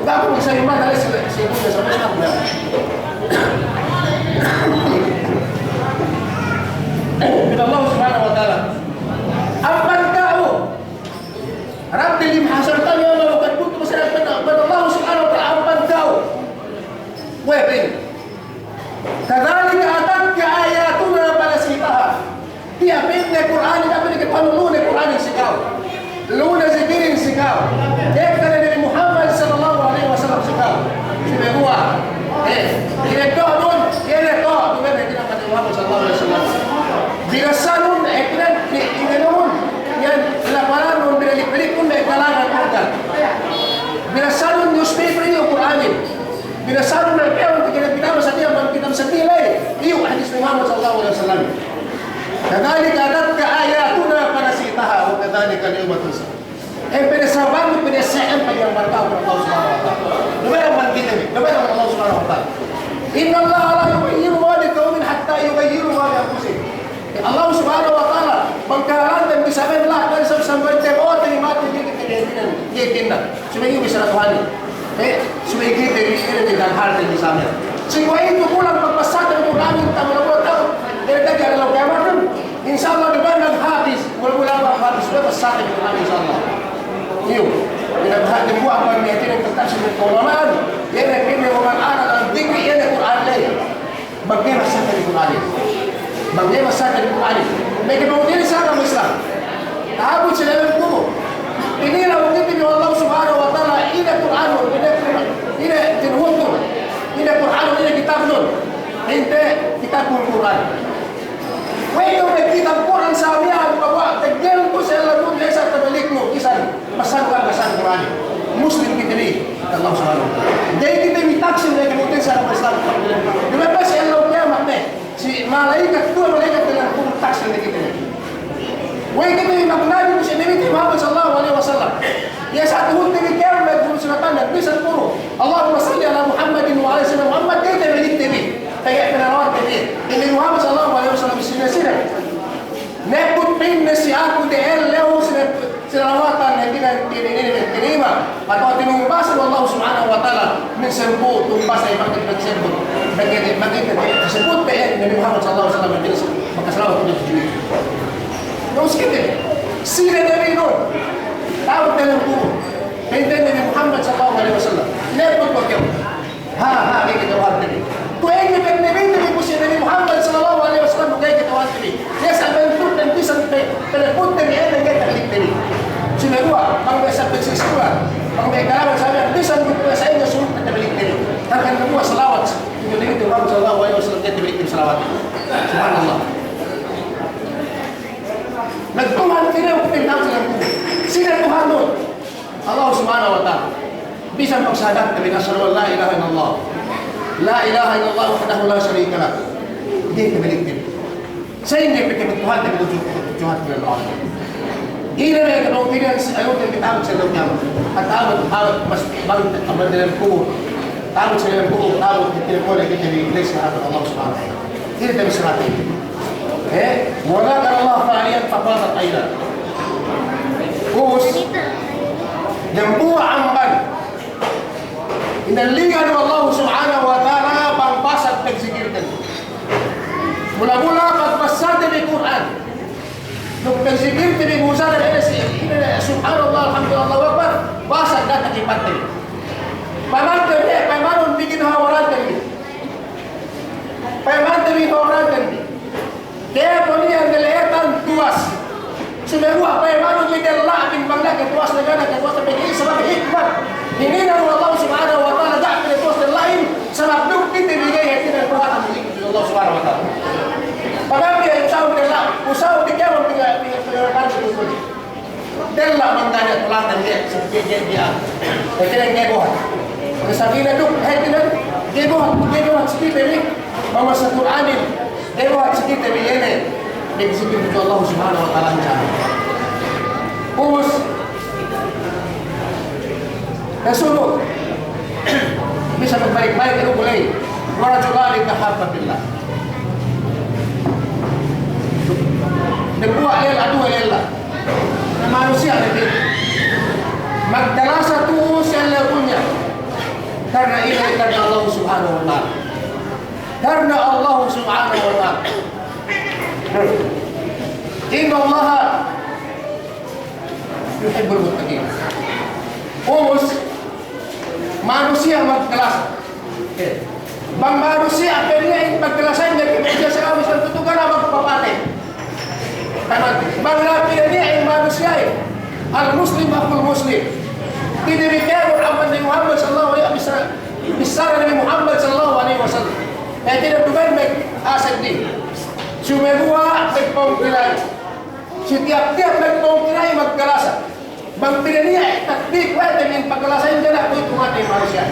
Kuwe' ku pinassekan. Pa'in Allah Subhanahu wa Ta'ala. Amban ka'u. رب لم حشرتني أعمى وقد كنت بصيرا. Pa'in Allah Subhanahu wa Ta'ala amban ka'u. Kuwe' pa'in. كذلك أتتك آياتنا فنسيتها. Tiya' pa'inne Kur'anin, tiya' pa'inne Kur'anin, lu'u ne Kur'anin si ka'u. Lu'u ne zikilin si ka'u. Ekka ne Nabi Muhammad sallallahu alaihi wasallam si ka'u. Sumeguwa'. Eh, ine to nun, ine to, duma'in ne Nabi Muhammad sallallahu alaihi wasallam. Binassa nun, ekka ne, ine nun, iyan laparan nun, binalik-balik nun, me' galangan nun. Binassa nun newspaper, Pinasalu ne kew, pegge' ne pinabasa iyan bang kitab sandili'. Iyu' hadis Muhammad sallallahu alaihi wasallam. كذلك أتتك آياتنا فنسيتها وكذلك اليوم تنسى. Hep pinasalu bang, pinasalu, hep pinasalu bang Allah Subhanahu wa Ta'ala. Duma'in bang kite bi, duma'in bang Allah Subhanahu wa Ta'ala. إن الله لا يغير ما بقوم حتى يغيروا ما بأنفسهم. Allah Subhanahu wa Ta'ala, bang kahalan dem bisan lahat, dan sam-, sambil te bote ni mati, ga'i kite bi, ga'i kite bi. Subey iyu' bissara Tuhanin. Eh, subey kite bi, ine bi dan hal te bi sambil. Si kuwe'itu kulang pagbasate bi Kur'anin, taman mula-mula ta'u. Dali-dali adlaw kiyamatin. Insya Allah, duma'in bang hapis, mula-mula bang hapis, subey basate bi Kur'anin, insya Allah. Iyu', ine bi hāti kuwe' bang niya' ine bi tafsir bi ka'ulama'an, iye ne, iye ne Kur'an, iye ne Kur'an ley. Bang ga'i basate bi Kur'anin. Bang ga'i basate bi Kur'anin. Meke bang inin sa agama Islam. Ta'abut si lem kubul. Inin laung kite bi we' Allah Subhanahu wa Ta'ala, ine Kur'anun, ine, ine tinuhutnun, ine Kur'anun, ine kitabnun. Inte kitabnun Kur'an. We'ey du me' kitab Kur'an sa miya'an, bahwa tegel tu sa ellew dunya sa tamaliknu, bisan Basanu kan, basanu Kur'an. Muslim kite bi, Allah Subhanahu wa Ta'ala. Ga'i kite bi taksim ne kemutin sa Islam. Duma'in bang si ellew kiyamat ne, si mala'ikat, duwe mala'ikat diyalem kubul taksim ne kite bi. We'ey kite bi magnabi, si Nabi Muhammad sallallahu alaihi wasallam. Iye sa tuhut ne bi kiyamat, guru sunatan, bisan guru. اللهم صل على محمد وعلى آل سيدنا محمد, ga'i te bi, ga'i te bi. Pegge' pinalawat te bi. Nabi Muhammad sallallahu alaihi wasallam sine-sine. Nebbut pa'inne si aku de ellew sine-, sinalawatan, hātinen, tinima, atawa tinumbas we' Allah Subhanahu wa Ta'ala, min sampū' tumbas, ay, makit, makit sampū'. Makit, makit, sampū' pe, eh, Nabi Muhammad sallallahu alaihi wasallam, makit, makasalawat kite bi. Terus kite, sine Nabinun, ta'u diyalem kubul. Pa'inte Nabi Muhammad sallallahu alaihi wasallam. Nebbut we' kew. Ha, ha, ga'i kata'uhante bi. Kuwe' inin pa'in Nabi, Nabi, bu si Nabi Muhammad sallallahu alaihi wasallam, ga'i kata'uhante bi. Iye sa' bantut dan bisan pe, pinaputte bi, iye ne ga'i tabalikte bi. Sumaguwa', bang me' sa' pe si iskula, bang me' kalaban sa' bisan bu pe sa' iye suruh tabalikte bi. Hangkan nabuwa' salawat, Nabi Muhammad sallallahu alaihi wasallam, ga'i tabalikte bi salawat. Subhanallah. Nagtuhan sine, sine Tuhan mu. Sine Tuhan mu. Allah Subhanahu wa Ta'ala. Bisan pagsahadatte bi, أشهد أن لا إله إلا الله. لا إله إلا الله وحده لا شريك له. Ga'i tabalikte bi. Sa'ingge pe ke Tuhan te bi, Tuhan te bi Allah. Ine me' kapungtina'ihan si ayute bi ta'abut si ellew kiyamat. Ta'abut, ta'abut, mas, bang, ta'abut diyalem kubul. Ta'abut si ellew kubul, ta'abut, kite bi, kite bi, Allah Subhanahu wa Ta'ala. Ine te bi sirate. Eh, وذكر الله خاليا ففاضت عيناه. Ubus, dembuwa' amban inellingan we' Allah Subhanahu wa Ta'ala bang basag pagzikirten. Mula-mula pagbasate bi Kur'an. Duk pagzikirte bi, musadan ine si, ine, subhanallah, alhamdulillah, Allahu akbar, basag data' kipatte bi. Payamante bi, payamanun bi ginhawa baranten bi. Payamante bi ginhawa baranten bi. Kēmon iyan della'an tuwas. Sumeguwa' payamanun bi della'in bang da'a ke tuwas, da'a ke tuwas, pegge' sabab hikmat. Hininang we' Allah Subhanahu wa Ta'ala da'a ke tuwas della'in, sabab duk kite bi ga'i hātinen kuwatan bi Allah Subhanahu wa Ta'ala. Pagam bi usaw della', usaw bi kēmon bi, bi, bi, bi, bi, bi. Della' mangga' ne tulangan ne, si ga'i, ga'i, ga'i. Hātinen ga'i buhat. Sabab ine duk, hātinen ga'i buhat, ga'i buhat si kite bi, mamasa Kur'anin, ga'i buhat si kite bi, iye ne. Ga'i si kite bi Allah Subhanahu wa Ta'ala. Ubus, Rasulullah, bisan magbalik-balik, ilu' ku ley, ورجلان تحابا في الله. Dembuwa' lella, duwe lella. Na manusiya' ne bi. Magkalasa tu'u si ellew dunya. Karna ine? Karna Allah Subhanahu wa Ta'ala. Karna Allah Subhanahu wa Ta'ala. إن الله يحب المتقين. Ubus, manusiya' magkalasa. Eh, bang manusiya' pe niya' in pagkalasahin, ga'i pe niya' sa' kami sa' tutukan, bang papatey. Bang niya' pe niya' in manusiya'in, المسلم أخو المسلم. Tinirikel Muhammad, Nabi Muhammad sallallahu alaihi wasallam, bissara Nabi Muhammad sallallahu alaihi wasallam. Eh, tinirikel me' asal din. Sumeguwa' me' pungtina'i. Si tiyap-tiyap me' pungtina'i magkalasa. Bang pa'inne niya' tatbik we' te bi in pagkalasahin, ga' ne kuwe'itu mate manusiya'.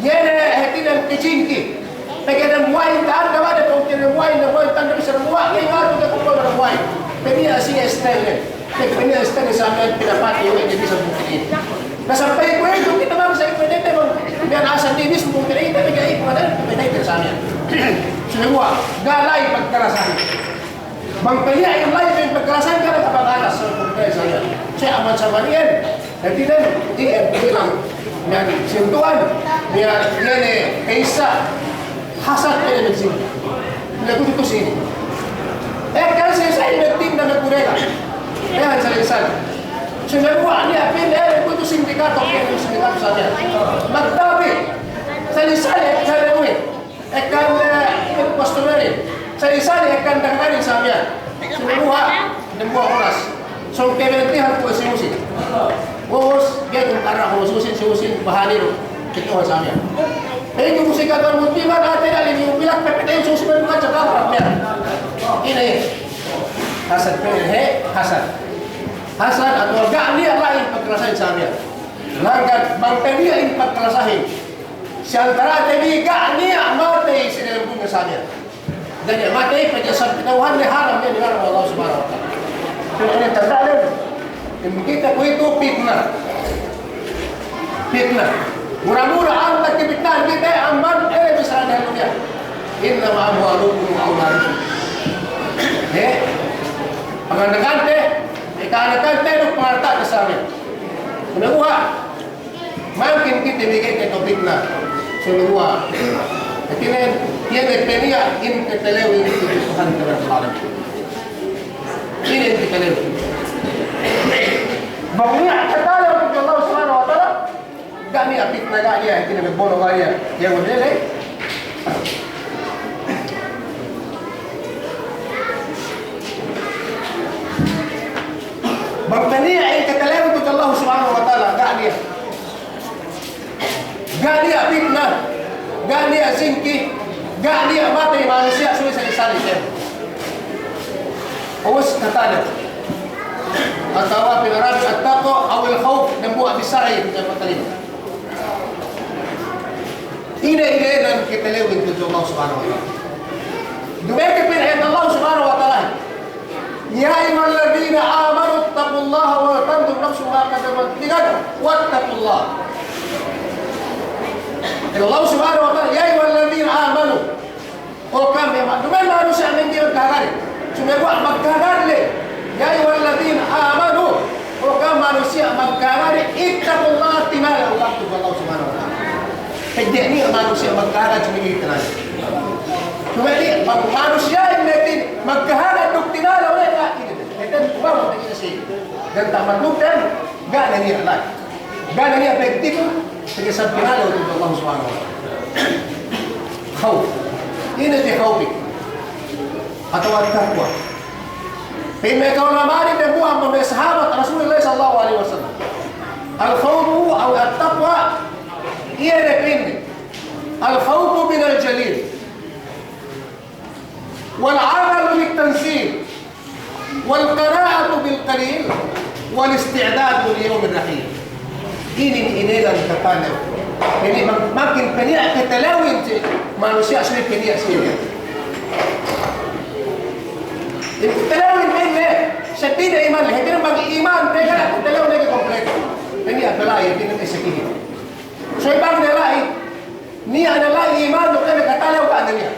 Iye ne hātinen kajingki. Pegge' dambuwa'in ta'an, da'a de pungtina'i dambuwa'in, dambuwa'in ta'an, bisan dambuwa', iye ngatu de kumpul dambuwa'in. Pegge' niya' si estelle. Pegge' niya' estelle sa miya'an pinapatey we' de bisan pungtina'i. Na sampay kuwe'itu kite bang sa ipatey te bang miya'an asal dinis pungtina'i te, pegge' iye pungtina'i te sa miya'an. Sumeguwa', ga' la'i pagkalasahin. Bang paniya' in la'i pagkalasahin, ga' la'i pagkalasahin. Sumeguwa' amban sabab iyan. Hātinen, iyan bilang, iyan sintu'an, iyan, iyan, eh, ka'issa, hasad, iyan, iyan, sin. Iyan, kutu-kutu sin. Eh, kan salisali, iyan, tim na nagkudela. Eh, han salisali. Sumeguwa' niya' pin, eh, kutu sindikato, iyan, sindikato sa miya'an. Magtabi', salisali, eh, salisali, eh. Ekka, eh, pastorin. Sali-sali ekka dagangin sa miya'an. Sumeguwa', dambuwa' oras. Sōng kebentihan kuwe' si Husin. Ubus, ga'i ku karna' kuwe' si Husin, si Husin bahani du. Kituhan sa miya'an. Iye ku si katuwan muntiman, ate da lini ubilak, pepetey si Husin, pepetey si Husin. Ine, ine. Hasad, pe, he, hasad. Hasad atawa ga' niya' la'i pagkalasahin sa miya'an. Langgan, bang paniya' in pagkalasahin. Si antara'te bi ga' niya' matey si dalem dunya sa miya'an. Ga' niya' matey, pegge' sabab kata'uhanne haram iye dilarang Allah Subhanahu wa Ta'ala. Pegge' inin tanda'nen, in kite kuwe'itu pitna. Pitna. Mura-mura anta kapitnahan kite amban, eh, bissara dehellu miya'an. Innama amwalukum wa awladukum. Eh? Panganakante, eh, kaanakante, duk pangalta'te sa miya'an. Sumeguwa', mangkin kite bi ga'i katapitna. Sumeguwa'. Hātinen, iye ne paniya' in katalewin tudju Tuhan Rabbul Alamin. Iye ne in katalewin. Bang niya' katalew tudju Allah Subhanahu wa Ta'ala, ga' niya' pitna, ga' niya', hātinen, bono, ga' niya'. Iye, modele. Bang paniya' in katalewin tudju Allah Subhanahu wa Ta'ala, ga' niya'. Ga' niya' pitna, ga' niya' singki, ga' niya' matey manusiya' subey sali-sali. Ubus katalew. Atawa pī Arab at-taqwa awil khawf, dambuwa' bissara iye, bissara patalima. Ine, ine nan katalewin tudju Allah Subhanahu wa Ta'ala. Duma'in ke pī ayat Allah Subhanahu wa Ta'ala. يا أيها الذين آمنوا اتقوا الله ولتنظر نفس ما قدمت لغد واتقوا الله. Pa'in Allah Subhanahu wa Ta'ala, يا أيها الذين آمنوا. O ka'am me' ma-, duma'in manusiya' mangga'i magkahagad. Sumeguwa' magkahagad le. يا أيها الذين آمنوا. O ka'am manusiya' magkahagad, اتقوا الله, tinalew ka'am tudju Allah Subhanahu wa Ta'ala. Pegge' niya' manusiya' magkahagad, sumeguwa' tinalew. Sumeguwa' bang manusiya'in ne tin magkahagad duk tinalew le, ga' ine. Iten kumawa' pegge' si. Ganta' maglugdan, ga' ne niya' la'i. Ga' ne niya' pegge' tiku, pegge' sabab tinalew tudju Allah Subhanahu wa Ta'ala. Khawf. Ine te khawf? Atawa taqwa. Pa'in me' ka'ulama'in dambuwa' amban me' sahabat Rasulillah sallallahu alaihi wasallam. Al-khawfu aw at-taqwa, iye ne pa'inne. Al-khawfu minal jalil. Wal amalu bit tanzil. Wal qana'atu bil qalil. Wal isti'dadu li yawmir rahil. Inin inenan katalew. Jadi mak-, makin paniya' katalewin si manusiya' subey paniya' si inin. Seddili iman, hātinen bang iman, pegge' ne ku talew ne ke kompleto. Niya' pe la'i, hātinen ese kihin. So bang ne la'i, niya' ne la'i iman, duk ne katalew ka ne niya'.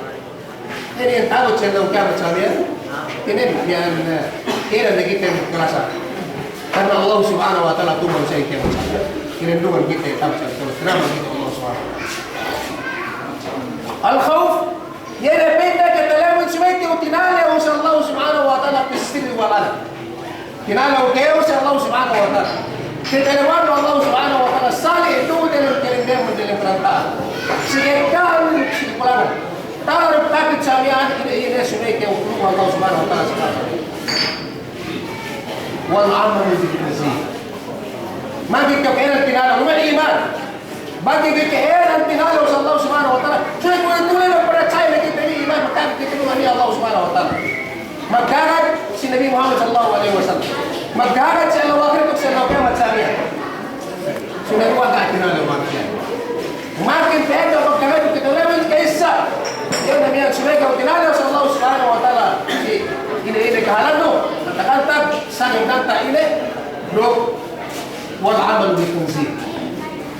Inin ta'abut si ellew kiyamat samiyan, inin, iyan, eh, inin ne kite kalasa. Karna Allah Subhanahu wa Ta'ala tu'u bang si ellew kiyamat samiyan. Inin duman kite ta'abut si ellew kiyamat. Kenapa kite Allah Subhanahu wa Ta'ala? Al-khawf, iye ne pa'inte katalewin subey kew tinalew si Allah Subhanahu wa Ta'ala fis sirri wal alan. Tinalew kew si Allah Subhanahu wa Ta'ala. Katalewin Allah Subhanahu wa Ta'ala, sali' du diyalem kalindem, diyalem kalanta'. Si ka'ekkahan, si kulangan. Taruk takit samiyan, ine, ine, subey kew kulungan Allah Subhanahu wa Ta'ala. Wal amalu bit tanzil. Magit kew ka'ēnan tinalew, iman. Bang ga'i kite ka'ēnan tinalew si Allah Subhanahu wa Ta'ala, subey kuwe' tule ne parachaya ne kite bi iman, magkahagad kite bi mani Allah Subhanahu wa Ta'ala. Magkahagad si Nabi Muhammad sallallahu alaihi wasallam. Magkahagad si ellew ahirat duk si ellew kiyamat samiyan. Subey kuwe' ga' tinalew manusiya'. Makin pa'eddo' magkahagad kite bi ka'issa. Iye ne miya'an subey kew tinalew si Allah Subhanahu wa Ta'ala. Si ine-ine kahalannu, kanta-kanta, sangem kanta ine, duk wal amalu bit tanzil.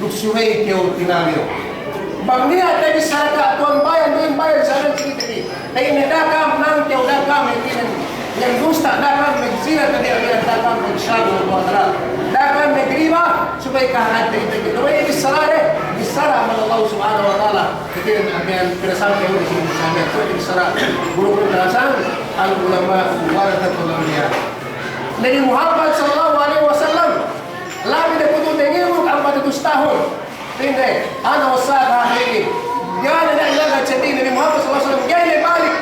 Duk subey kew tinalew. Bang niya' te bissara ka' tuwan bayan, duwin bayan, sanan si kite bi. Te ine da'a kam nangkew, da'a kam inin, iyan dusta, da'a kam magzina, te ine da'a kam magsabu, da'a kam magriba, subey kahagad te kite bi. Subey bissara de, bissara amban Allah Subhanahu wa Ta'ala. Kite bi, iyan pinasampay we' si bissara, subey bissara. Guru-guru kalasahan, al-ulama'u warathatul anbiya. Nabi Muhammad sallallahu alaihi wasallam, labi ne kutu' dengewuk ampat hatus tahun. Ine, ana usaha hātinen. Ga'i ne, ga'i ne, ga'i ne, Nabi Muhammad sallallahu alaihi wasallam, ga'i ne balik,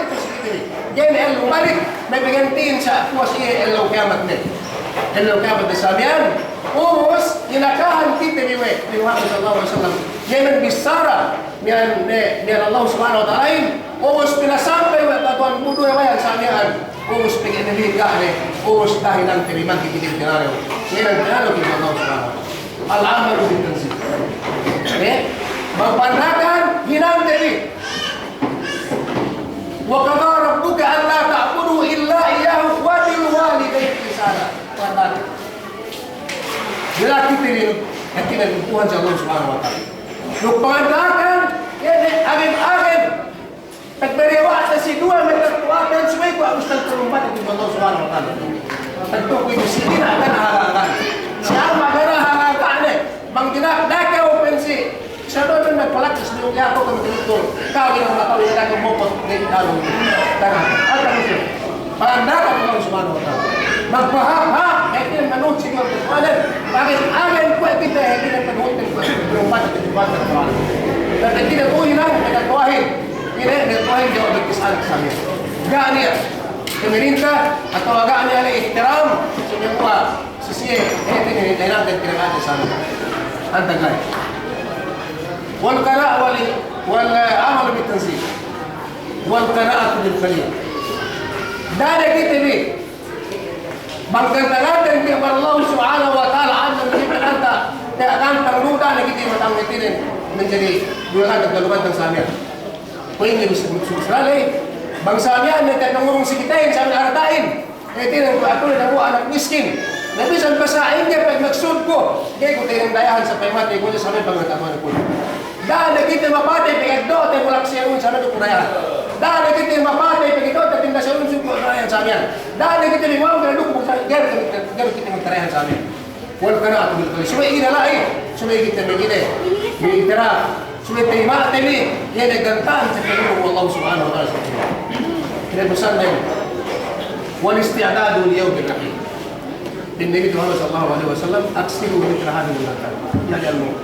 ga'i ne ellew balik, me' paggantihin sa' puwas iye ellew kiyamat ne. Ellew kiyamat ne samiyan, ubus, inakahan kite bi we' Nabi Muhammad sallallahu alaihi wasallam. Iye ne bissara, miya'an ne, miya'an Allah Subhanahu wa Ta'alahin, ubus pinasampay we' katuwan budu we' bayan samiyan. Ubus pegge' ne bi ga' ne, ubus da'a hinangte bi magkite bi tinalew. Hinang tinalew bi Allah Subhanahu wa Ta'ala. Al-amalu bit tanzil. Eh? Magpandakan hinangte bi. Wa qada rabbuka alla ta'budu illa iyyahu wa bil walidayni ihsana. Pandakan. Dila kite bi, hātinen Tuhan si Allah Subhanahu wa Ta'ala. Duk pangandakan, iye ne agen-agen. Pagberewa' te si duwe me' tatuwaten subey kuwe' ustal kalumbatan si Allah Subhanahu wa Ta'ala. Tantu kuwe' si ina' ga' ne haga'-haga'. Si ama' ga' ne haga'-haga' ne. Bang dina'ak da'a kew pensi. Sa' du ne palakis du, ya, ko' kami tutul. Kawin ama' kawin da'a kew mokot. Da'a kew mokot. Da'a kew mokot. Pangandakan Allah Subhanahu wa Ta'ala. Magpahāp-hāp, hātinen manuhut si Tuhan Ta'ala. Agen-agen kuwe' kite, hātinen manuhut kuwe' kalumbatan si Tuhan Ta'ala. Dan kite kuwe' hinang, kite kuwehin. Ine, ne tuwahin jawab kisah sa' miya'an. Ga' niya' pamarinta atawa ga' niya' ne ihtiram, saguwa' si siye, eh, ine, ine, ine, ine, ine, ine, ine, anta gai. Wal qana'a wal, wal, eh, amalu bit tanzil. Wal qana'atu bil qalil. Da'a ne kite bi bang ganta'-ganta' bi amban Allah Subhanahu wa Ta'ala, amban kite ganta', te ganta' lu, da'a ne kite matang hātinen manjari duwe ganta' kalumbatan sa' miya'an. Kuwe' inin bis-, bis-, bismillah, bang sa' miya'an ne te pangurung si kitehin sa' miya'an arta'in. Hātinen ku atul ne bu anak miskin. Na bisan pasa'in ga'i pe maksudku. Ga'i ku te dayahan sampay matey ku sa' miya'an pangatawahanku. Da'a ne kite mapatey pegge' eddo'te bulak siya'un sa' miya'an du ku dayahan. Da'a ne kite mapatey pegge' eddo'te tinda siya'un suku dayahan sa' miya'an. Da'a ne kite limaw ga'i du ku sa' ga'i du kite magtarayahan sa' miya'an. Wal qana'atu bil qalil. Subey ine la'i, subey kite magine, magitara, subey tarima'te bi, iye ne ganta'an si pangurung Allah Subhanahu wa Ta'ala. Ine pesanne. Wal isti'dadu li yawmir rahil. Pa'in Nabi Muhammad sallallahu alaihi wasallam, aksiru dhikra hadhimil ladhdhat. Ya'ni al-maut.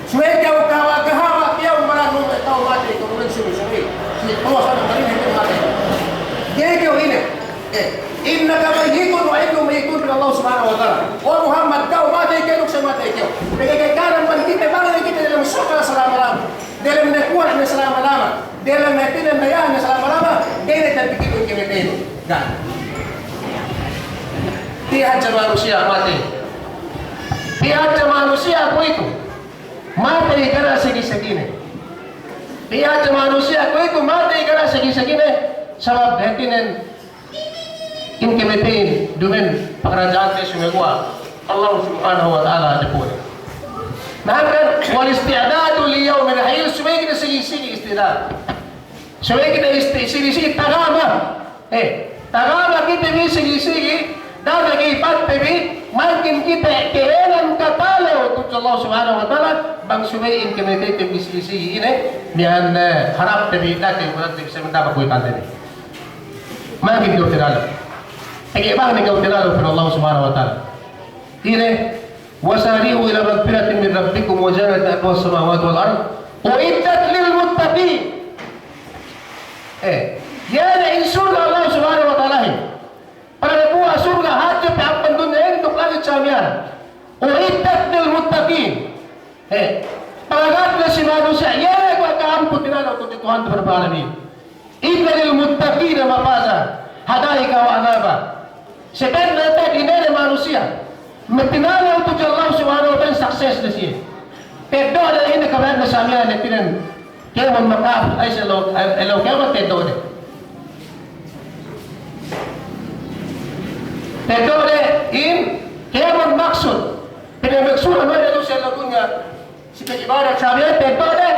Subey kew kahaba'-kahaba' piye umbaran me' tau matey, kew subey, subey. Si puwas ne marin hep matey. Ga'i kew ine. Eh, innaka mayyitun wa innahum mayyitun, pa'in Allah Subhanahu wa Ta'ala. O Muhammad, kew matey kew duk siye matey kew. Pegge' ga'i kanan man kite, bang ne kite delem sukka' salama-lama. Delem ne kuwe' ne salama-lama. Delem ne hātinen dayahan ne salama-lama. Ga'i ne tapikilun kew matey. Ga'. Piye hadja manusiya' matey. Piye hadja manusiya' kuwe'itu matey ga' ne segi-segine. Piye hadja manusiya' kuwe'itu matey ga' ne segi-segine. Sabab hātinen In kamateyin duma'in pakaradja'ante sumeguwa' Allah Subhanahu wa Ta'ala depone. Na hangkan wal isti'dadu li yawmir rahil, subey kite sigi-sigi isti'dad. Subey kite isti-, sigi-sigi tagama. Eh, tagama kite bi sigi-sigi, da'a ga'i patte bi, mangkin kite kēnan katalew tudju Allah Subhanahu wa Ta'ala, bang subey in kamateyte bi sigi-sigi ine, miya'an, eh, harapte bi, dake bi, dake bi, sementara kuwe' kante bi. Mangkin kew tinalew. Pegge' bang ne kew tinalew pa'in Allah Subhanahu wa Ta'ala. Ine, wasari'u ila magfiratin min rabbikum wa jannatin arduhas samawatu wal ard, u'iddat lil muttaqin. Eh, iye ne in surga' Allah Subhanahu wa Ta'alahin. Para buwa' surga' hadje pe amban dunya inin duk langit sa miya'an. U'iddat lil muttaqin. Eh, pangagad ne si manusiya', iye ne kuwe' ka'am ku tinalew tudju Tuhan Rabbul Alamin. Inna lil muttaqina mafaza, hadaika wa anaba. Sebenarne te'ed ine ne manusiya' me' tinalew tudju Allah Subhanahu wa Ta'ala, sukses ne siye. Teddo' ne ine kabaya'an ne sa miya'an ne tinen. Kēmon maka'ap, ay, sa ellew, ellew kēmon teddo' ne. Teddo' ne in kēmon maksud. Pegge' maksud anu ne du si ellew dunya. Si pag'ibadat sa miya'an teddo' ne,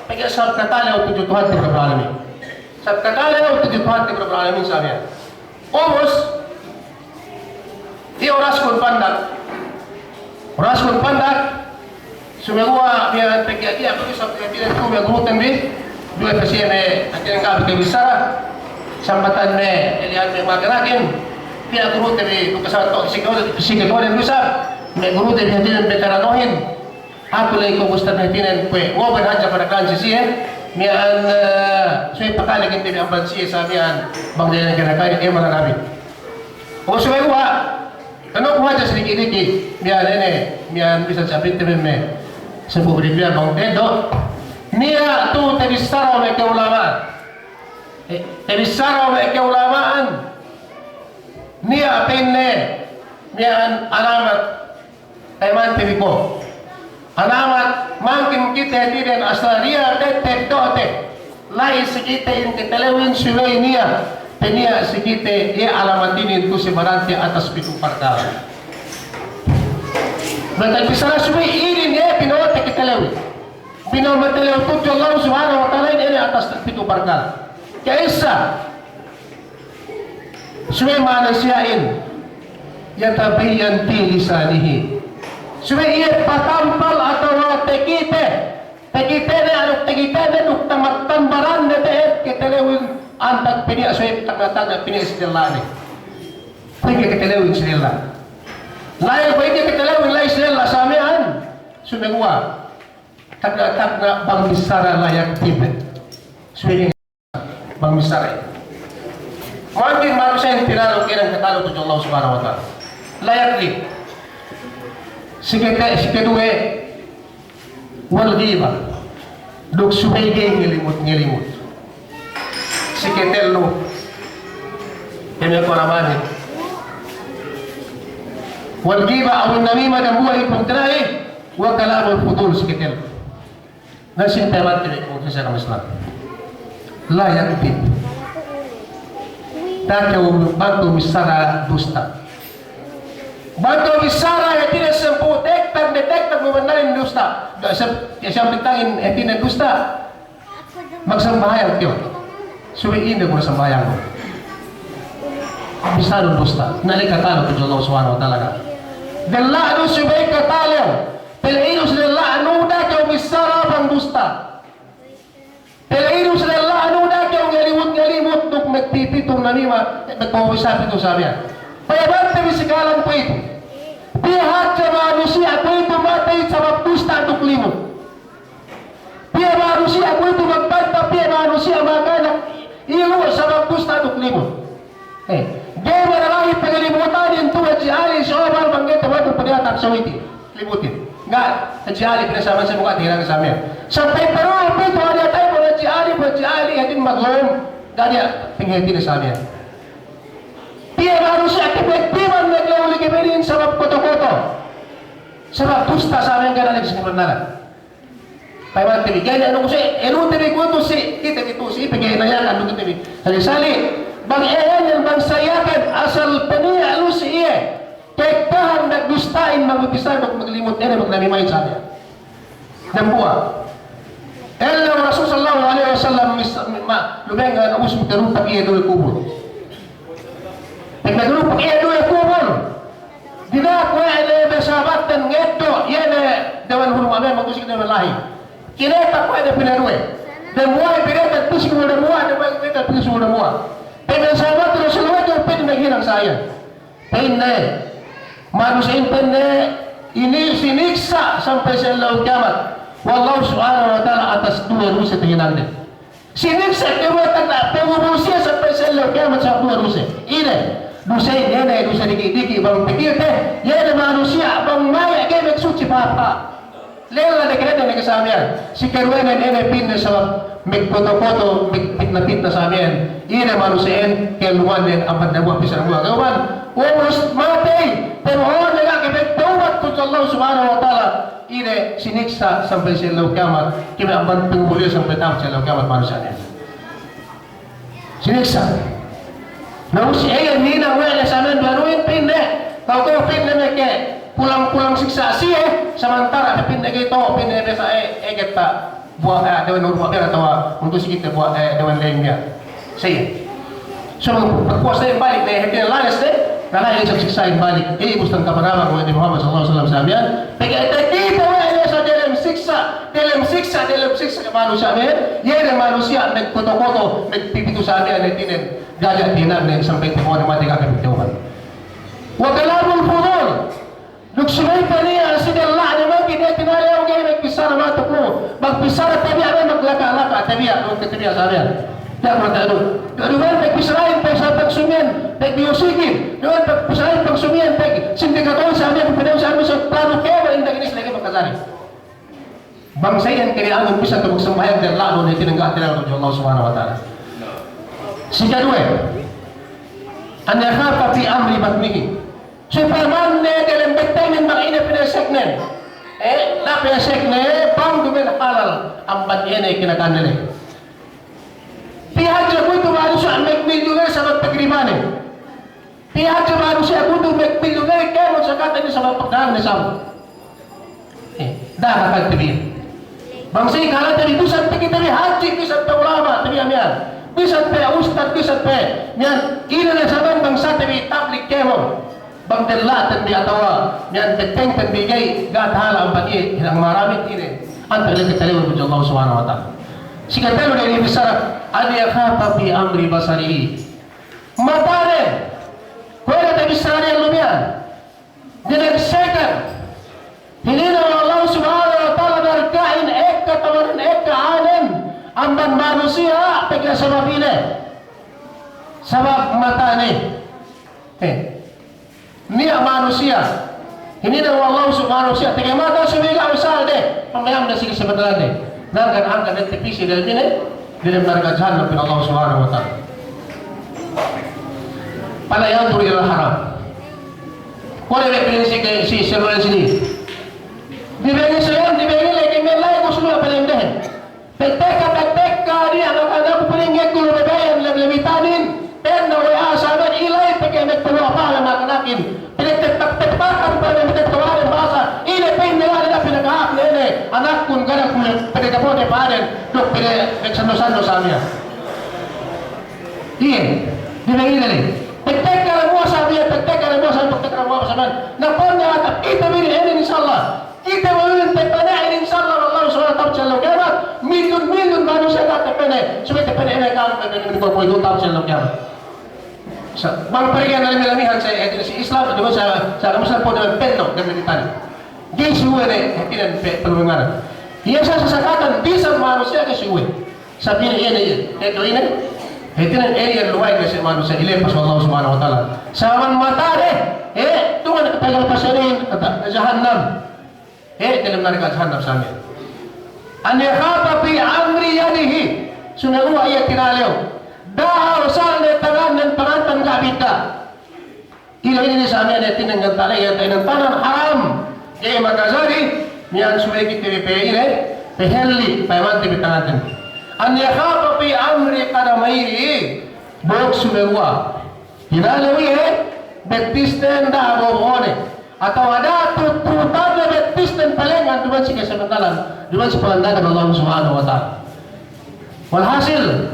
pegge' sabab katalew tudju Tuhan Rabbul Alamin. Sabab katalew tudju Tuhan Rabbul Alamin sa miya'an. Ubus, iye oraskun pandak. Oraskun pandak, sumeguwa' miya'an pegge' iye aku isab pegge' tu me' guruten bi, duwe pe siye me' hātinen ga'i kabissara, sambatan me' elihan me' magarakin, iye guruten bi, tu kasato, si guruten bi isab, me' guruten bi hātinen beteranohin, Aku ley ko' Ustad hātinen kuwe' ngoben hadja panakan si siye, miya'an, eh, suwe pakale kite bi amban siye sa miya'an bang jalan kite ka'in, eh, manabi. Ko' suwe wa', anu ku hadja sidiki'-diki', miya'an ine, miya'an bisan sabit te me' me'. Sebu' beri miya'an bang teddo'. Niya' tu tabissara we' ka'ulama'an. Eh, tabissara we' ka'ulama'an. Niya' pa'inne, miya'an alamat. Payamante bi ko'. Alamat mangkin kite hātinen asal niya' te teddo'te. La'i si kite in katalewin subey niya'. Pe niya' si kite iye alamat inin tu si barante atas pitu' parkala'. Berarti bissara subey inin iye pinawa te katalewin. Pinawa matalew tudju Allah Subhanahu wa Ta'ala inin iye atas pitu' parkala'. Ka'issa. Subey manusiya'in, yatabayyan fi lisanihi. Subey iye patampal atawa takite, takitene, anu takitene duk tamat tambaranne te'ed katalewin antag piniya' subey tagna'-tagna' piniya' si della'ne. Pegge' katalewin si della'. La'i pegge' katalewin la'i si della' sa miya'an. Sumeguwa' tagna'-tagna' bang bissara la yakdhib. Subey bang bissara. Mangkin manusiya'in pinaluk iye ne katalew tudju Allah Subhanahu wa Ta'ala. La yakdhib. Sikete, sikeduwe, wal ghibah. Duk subey ga'i ngelimut-ngelimut. Siketellu. Ine ko' namane. Wal ghibah awin namimah, dambuwa' ipun tina'i, wa kalamul fudul, siketellu. Na sinte mati me' kumpis agama Islam. La yakdhib. Da'a kew bang kew missara dusta. Bang kew missara hātinen sampū' tektag, de tektag me' bennalin dusta. Ga' sab-, ga' sab tektagin hātinen dusta. Magsambahayang kew. Subey ine guru sambahayang. Bissarun dusta. Na le katalew tudju Allah Subhanahu wa Ta'ala ga'. Della'nu subey katalew. Pa'in inu si della'nu da'a kew missara bang dusta. Pa'in inu si della'nu da'a kew ngelimut-ngelimut duk magpipitu namimah, magpapabissā pitu sa miya'an. Payamante bi si kahalan kuwe'itu. Piye hadja manusiya' kuwe'itu matey sabab dusta duk limut. Piye manusiya' kuwe'itu magbanta, piye manusiya' makanak ilu' sabab dusta duk limut. Eh, ga'i manalahi paglimutanin tu Hadji Ali si Omar bang ga'i tumatu padiyatak sawiti. Limutin. Ga', Hadji Ali pinasaman sa buka' tirang sa miya'an. Sampay paru pitu hari atay bu Hadji Ali, bu Hadji Ali, hadin maglum. Ga' niya' pinghetin sa miya'an. Piye manusiya' kipagtiman naglauli kibinin sabab koto-koto. Sabab dusta sa miya'an ga' niya' nagsimulan nalan. Payamante bi, ga'i ne anu ku si, anu te bi kuwe'itu si, kite bi tu si, pegge' inayakan du kite bi. Sali-sali, bang iyan bang sa Yakan, asal Bang bissara duk maglimut ine, bang namima'in sa miya'an. Dambuwa'. Ellew Rasul sallallahu alaihi wasallam mis-, ma-, lumengngan ubus makarupak iye duwe kubul. Pag makarupak iye duwe kubul, dina'ak we' ne me' sahabatten ngeddo' iye ne dewan hurma' me' magusik dewan lahi. Kineta' we' ne pinaduwe. Dambuwa' pineta' pī si kubul dambuwa', dambuwa' pineta' pī si kubul dambuwa'. Pa'in me' sahabat Rasul, "We'ey du pa'inne maghinang sa iyan?" Pa'inne, manusiya'in pa'inne, inin siniksa' sampay si ellew kiyamat we' Allahu Subhanahu wa Ta'ala atas duwe duse tahinangde. Siniksa' kew we' tagna' pangubul siye sampay si ellew kiyamat sabab duwe duse. Ine? Duse ine, duse diki'-diki' bang pikilte, iye ne manusiya' bang maya' ga'i magsutsi papa. Lella ne kēmon ne ke sa miya'an. Si kaduwenen ine pa'inne sabab magkoto-koto, magpitna-pitna sa miya'an. Ine manusiya'in, kalumannen amban dambuwa' pī si dambuwa' ka'uman. Ubus matey, pa'in ō ne ga' ke magtawbat tudju Allah Subhanahu wa Ta'ala. Ine siniksa' sampay si ellew kiyamat. Kēmon amban pangubul iye sampay ta'abut si ellew kiyamat manusiya'in. Siniksa'. Na ubus iye hinang we' ne sa miya'an duwe-duwe pa'inne, kew-kew pa'inne meke pulang-pulang siksa' siye, samantara' pa'inne ga'i to'o pa'inne bisan e-, eget ta' buwa', e, dewen urma' biyan atawa untuk si kite buwa', e, dewen leng biyan. Siye. So, pagpuwas ne balik ne, hātinen lanes ne, na la'i isab siksa'in balik. Iye ubus tan kapanabang we' Nabi Muhammad sallallahu alaihi wasallam sa miya'an, pegge' takite we' ne sa delem siksa', delem siksa', delem siksa' manusiya' me', iye ne manusiya' magkoto-koto, magpipitu sa miya'an hātinen, ga'i tinang ne sampay tabo'one matey ga' kapagtawbat. Wa kalamul fudul. Duk subey pe niya' si della'ne mangkin, e, tinalew ga'i magbissara matu'u, magbissara tabiya' me' maglaka'-laka' tabiya', duk tabiya' sa miya'an. Da'a mata du. Duk duma'in pagbissarahin pe sa pagsumiyan, pagmiyusikin. Duma'in pagbissarahin pagsumiyan, pagsindikaton sa miya'an, pagpina'in sa miya'an, sa tanu kēmon inda' ginis lagi' makajari. Bang sa iyan kēmon bisan tu magsambahayang della'nun, hātinen ga' tinalew tudju Allah Subhanahu wa Ta'ala. Si kaduwe, an yakhafa fi amri batnihi. Supaya ma'ane delem bettengnen bang ine pinaseknen. E, na pinasekne bang duma'in halal amban iye ne kinakannen. Pī hadja kuwe'itu manusiya' magmilyuner sabab pagribane. Pī hadja manusiya' kuwe'itu magmilyuner kēmon sakatan inin sabab pagdahanne sabab. E, da'a ka'am tabiya'. Bang sa iyan ka'am tabiya', bisan pe kite bi hadji, bisan pe ulama', tabiya' miya'an. Bisan pe ustad, bisan pe miya'an. Ine ne sa miya'an bang sa tabiya' tablig kēmon. Bang della'ten bi atawa miya'an bettengten bi ga'i, ga' tahala' amban iye hinang maharamin ine. Antag lagi' talew tudju Allah Subhanahu wa Ta'ala. Si katelu ne ine bissara, an yakhafa fi amri basarihi. Matane. Kuwe' ne tabissara iyan lu miya'an. Dinagsekan. Hininang we' Allah Subhanahu wa Ta'ala narka'in ekka tamanan ekka anen amban manusiya' pegge' sabab ine? Sabab matane. E. Niya' manusiya'. Hininang we' Allah Subhanahu wa Ta'ala, tege mata subey ga' usal de, pamayamne si kasabatalande. Nangkan angkan ne tapī si delem ine, delem narka' jahannam pa'in Allah Subhanahu wa Ta'ala. Fala yanzur ilal haram. Kuwe' ne pa'in si ke-, si seluwen sini. Dibenge seyan, dibenge lagi' me' la'i ku sulu' palem dehen. Pagtekka, pagtekka, niya' anak-anakku pa'in ngekku lu babayan lem-, lemitanin, pa'in we' asa anak ilay, pegge' magpaluwa' pahala anak-anakin. Pagtekka, pagtekka, pa'in magpaluwa' pahala, ine pa'in nila, nila pinakahāp ne, ne, anakkun, ganakkun, pagtekka po de paden, duk pagtekka sandu-sandu sa miya'an. Iye, dibenge ne. Pagtekka lamuwa sa miya'an, pagtekka lamuwa sa, pagtekka lamuwa sa miya'an. Na pa'in ne atap, ite bi inin, insya Allah. Kite bi inin tapana'in, insya Allah, Allah subhanahu wa ta'ala, si ellew kiyamat, milyun-milyun manusiya' ga' tapene', subey tapene' ine ka'am, tapene' ine ka'am, ta'abut si ellew kiyamat. Sa-, bang parigan lami-lamihan sa, e, si Islam, duma'in sa, sa, sa, sa, po duma'in penno', duma'in tani. Ga'i si uwe ne, e, hātinen pe-, palumengngan. Iye sa, sa, sakatan, bisan manusiya' ga'i si uwe. Sabab ine, iye ne, iye. E, du ine, hātinen, e, iye luway ne si manusiya', ilepas we' Allah subhanahu wa ta'ala. Sa miya'an matane, e, tungan ne paglepas inin, ata, jahannam. E, delem narka' jahannam sa miya'an. An yakhafa fi amri yadihi. Sumeguwa' iye tinalew. Da'a usal ne tangannen panganten ga' bidda'. Ine, ine sa miya'an, hātinen, ganta' ley, ganta' ine tanan haram. Ga'i makajari, miya'an subey kite bi pe ine, pahelli', payamante bi tanganten. An yakhafa fi amri qadamayhi. Duk sumeguwa' tinalew iye, bettisten da'a bo'o-bo'one. Atawa da'a tu, tu tanda bettisten palengan duma'in si kasamantalan, duma'in si pangandagan Allah Subhanahu wa Ta'ala. Walhasil,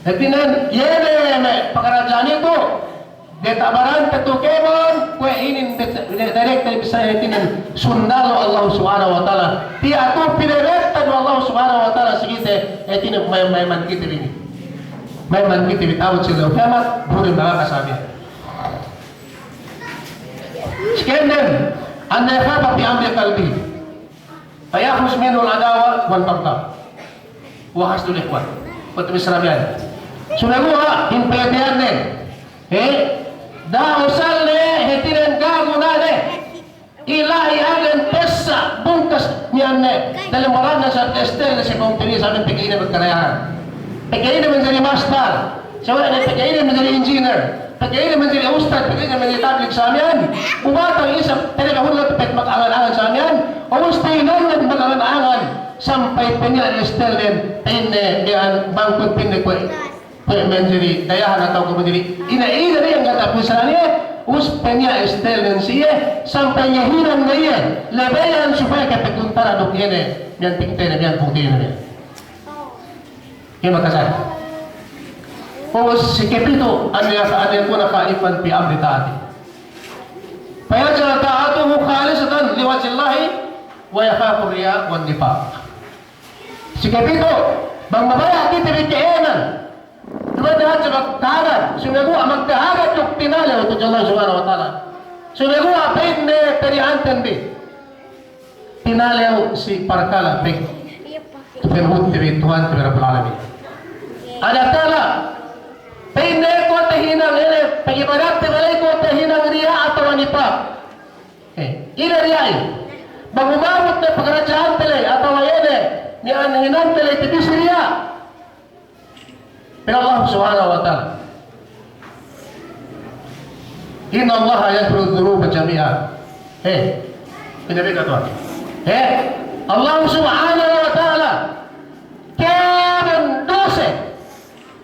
hātinen, iye ne me' pakaradja'an itu, diyata' baran te tu kēmon, kuwe' inin de-, de-, direct te bissā hātinen sundalu Allah Subhanahu wa Ta'ala. Tiya' tu pinebetta du Allah Subhanahu wa Ta'ala si kite, hātinen me', me' man kite bi inin. Me' man kite bi ta'abut si ellew kiyamat, bu ne malakas abiya. Sikenden, an yakhafa fi amri qalbihi. Fa yakhruj minhu al-adawa wal baghdha. Wa hasdul ikhwan. Kuwe' te bi sarabiyan. Sumeguwa' in payatiyanne. He? Da'a usal ne, hātinen ga'i guna ne. Ila'i agen pessa bungkas niyan ne. Dalem baranna sa estel ne si kumpani sa ne pegge' ine magkarayahan. Pegge' ine manjari mastal. Sawe'ne pegge' ine manjari engineer, pegge' ine manjari ustad, pegge' ine manjari tablig samiyan. Umatang isab tene kahulun pegge' magangan-angan samiyan. Ubus te inangan magangan-angan sampay pe niya' estelnen, pa'inne, miya'an bangkut pa'inne kuwe', kuwe' manjari dayahan atawa kuwe' manjari ine-ine ne iyan gata' puwisa niya'. Ubus pe niya' estelnen si iye sampay iye hinang ne iye lebeyan supaya kapagkuntara duk iye ne miya'an tingtene, miya'an pungtina'ne miya'an. Kema kasal. Ubus si kepitu, an ya-, an yakuna khaifan fi amri ta'ati. Fa yaj'al ta'atahu khalisatan li wajhillahi wa yakhafu riya wan nifaq. Si kepitu, bang mabaya' kite bi ka'ēnan, duma'in hadja magtahagad, sumeguwa' magtahagad duk tinalew tudju Allah Subhanahu wa Ta'ala. Sumeguwa' pa'inne parihanten bi. Tinalew si parkala' pegge' tu penuhut te bi Tuhan te bi Rabbul Alamin. Adakala' pa'inne kuwe' te hinang ine, pagibadatte bi la'i kuwe' te hinang riya' atawa nifaq. Eh, ine riya'in? Bang umabut ne pakaradja'ante la'i atawa ine, miya'an hinangte la'i te bi si riya'. Pa'in Allah Subhanahu wa Ta'ala, "Innallaha yaghfiru dhunuba jami'a." He, pinabi ka Tuhan. He, Allah Subhanahu wa Ta'ala, kēmon duse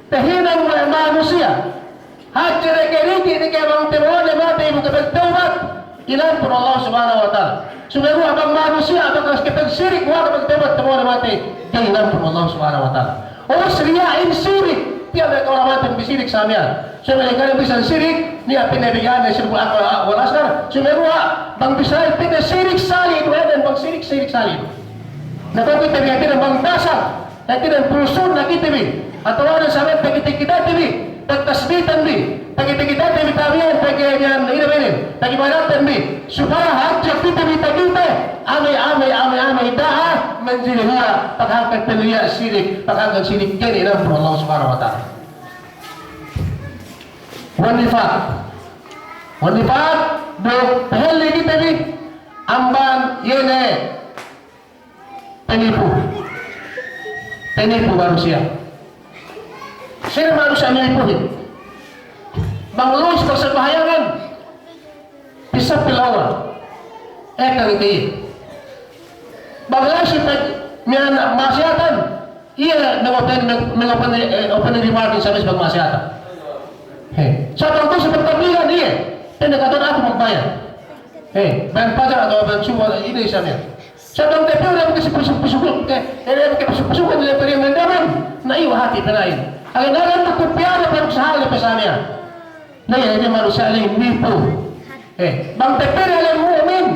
tahinang we' manusiya'. Hadja diki'-diki' ne ke bang tabo'o ne matey bu kapagtawbat, inampun Allah Subhanahu wa Ta'ala. Sumeguwa' bang manusiya' bakas kapagsirik, we' kapagtawbat tabo'o ne matey, ga'i inampun Allah Subhanahu wa Ta'ala. Ubus riya'in sirik, tiya' me' kawaramanten bi sirik samiyan. Sumeguwa' kale bisan sirik, niya' pa'inne bi iyan ne sirkul akbar wal asghar. Sumeguwa' bang bisan pa'inne sirik sali' du, eden bang sirik, sirik sali' du. Na bang kite bi hātinen bang basag, hātinen pulsun na kite bi, atawa ne samen pagkite-kitate bi, pagtasbitan bi, pagkite-kitate bi tabiyan, pagkite bi iyan, ine bi inin, pagibadaten bi, supaya hadja kite bi takite, ame', ame', ame', ame', da'a manjari riya', paghangkan riya' sirik, paghangkan sirik ga'i inampun Allah Subhanahu wa Ta'ala. Wan nifaq. Wan nifaq, duk pahelli kite bi amban iye ne penipu. Penipu manusiya'. Sine manusiya' menipuhin? Bang lu'u si pagsambahayangan, pissā pilawan. Ekka kite iye. Bang la'i si pag-, miya'an ma'asiyatan, iye mengopen, mengopen, eh, open remark sa miya'an si pagma'asiyatan. He. Sa bang tu'u si pagtabligan, iye. Pa'inne kata'uhan aku magbayad. He, bayad pajar atawa bayad subuh, ine isab iyan. Sa bang tapī, iye ne pegge' si pisuk-pisuk, ke, iye ne pegge' pisuk-pisuk, iye ne pegge' mendaman. Na iyu hāti pina'in. Agen-agen tu kupiya ne pegge' sahale pe samiyan. Na iye ne manusiya' ley nipu. Eh, bang tapī ne ley mu'min,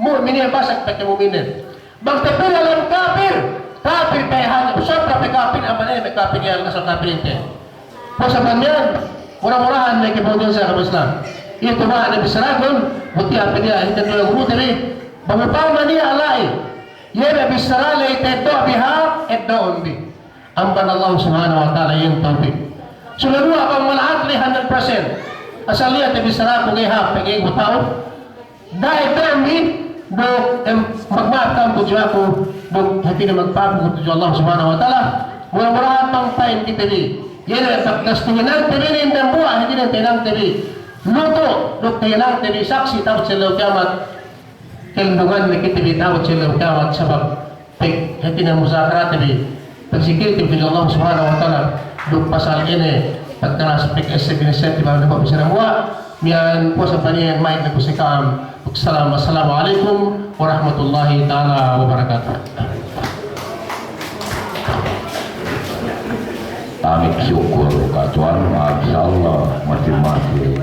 mu'min iye basag pegge' mu'minin. Bang tapī ne ley kapir, kapir pe hāti, sobra pe kapir, amban iye ne kapir iyan asal kapir inte. Puwas amban iyan, mura-murahan ne ke pungtina'i si agama Islam. Itu ma'ana bissārakun, buti hāp niya', hātinen duwe gurute bi, bang upama niya' la'i, iye ne bissāra la'i ta'eddo' bi hāp, eddo'un bi. Amban Allah Subhanahu wa Ta'ala iyan tawpik. Sumeguwa' bang mala'at la'i hundred percent. Asal niya' te bissāraku ga'i hāp, ga'i ku ta'u. Da'a dambi, duk, em, magma'ap ka'am tudju aku, duk hātinen magpa'ap tudju Allah Subhanahu wa Ta'ala. Mura-murahan bang pa'in kite bi, iye ne pagkastuhinante bi inin dambuwa', hātinen tahinangte bi lutu', duk tahinangte bi saksi' ta'abut si ellew kiyamat. Kalindungan ne kite bi ta'abut si ellew kiyamat sabab pag hātinen muzakarate bi, pagsikil te bi tudju Allah Subhanahu wa Ta'ala, duk pasal ine, pagkalas pag-esse binessete bi, bang ne ko' bissā dambuwa', Miya'an puwas amban iyan, ma'id ne ku si ka'am. Salam, assalamu alaikum warahmatullahi ta'ala wabarakatuh. Kami syukur katuwan, masya Allah, masi-masi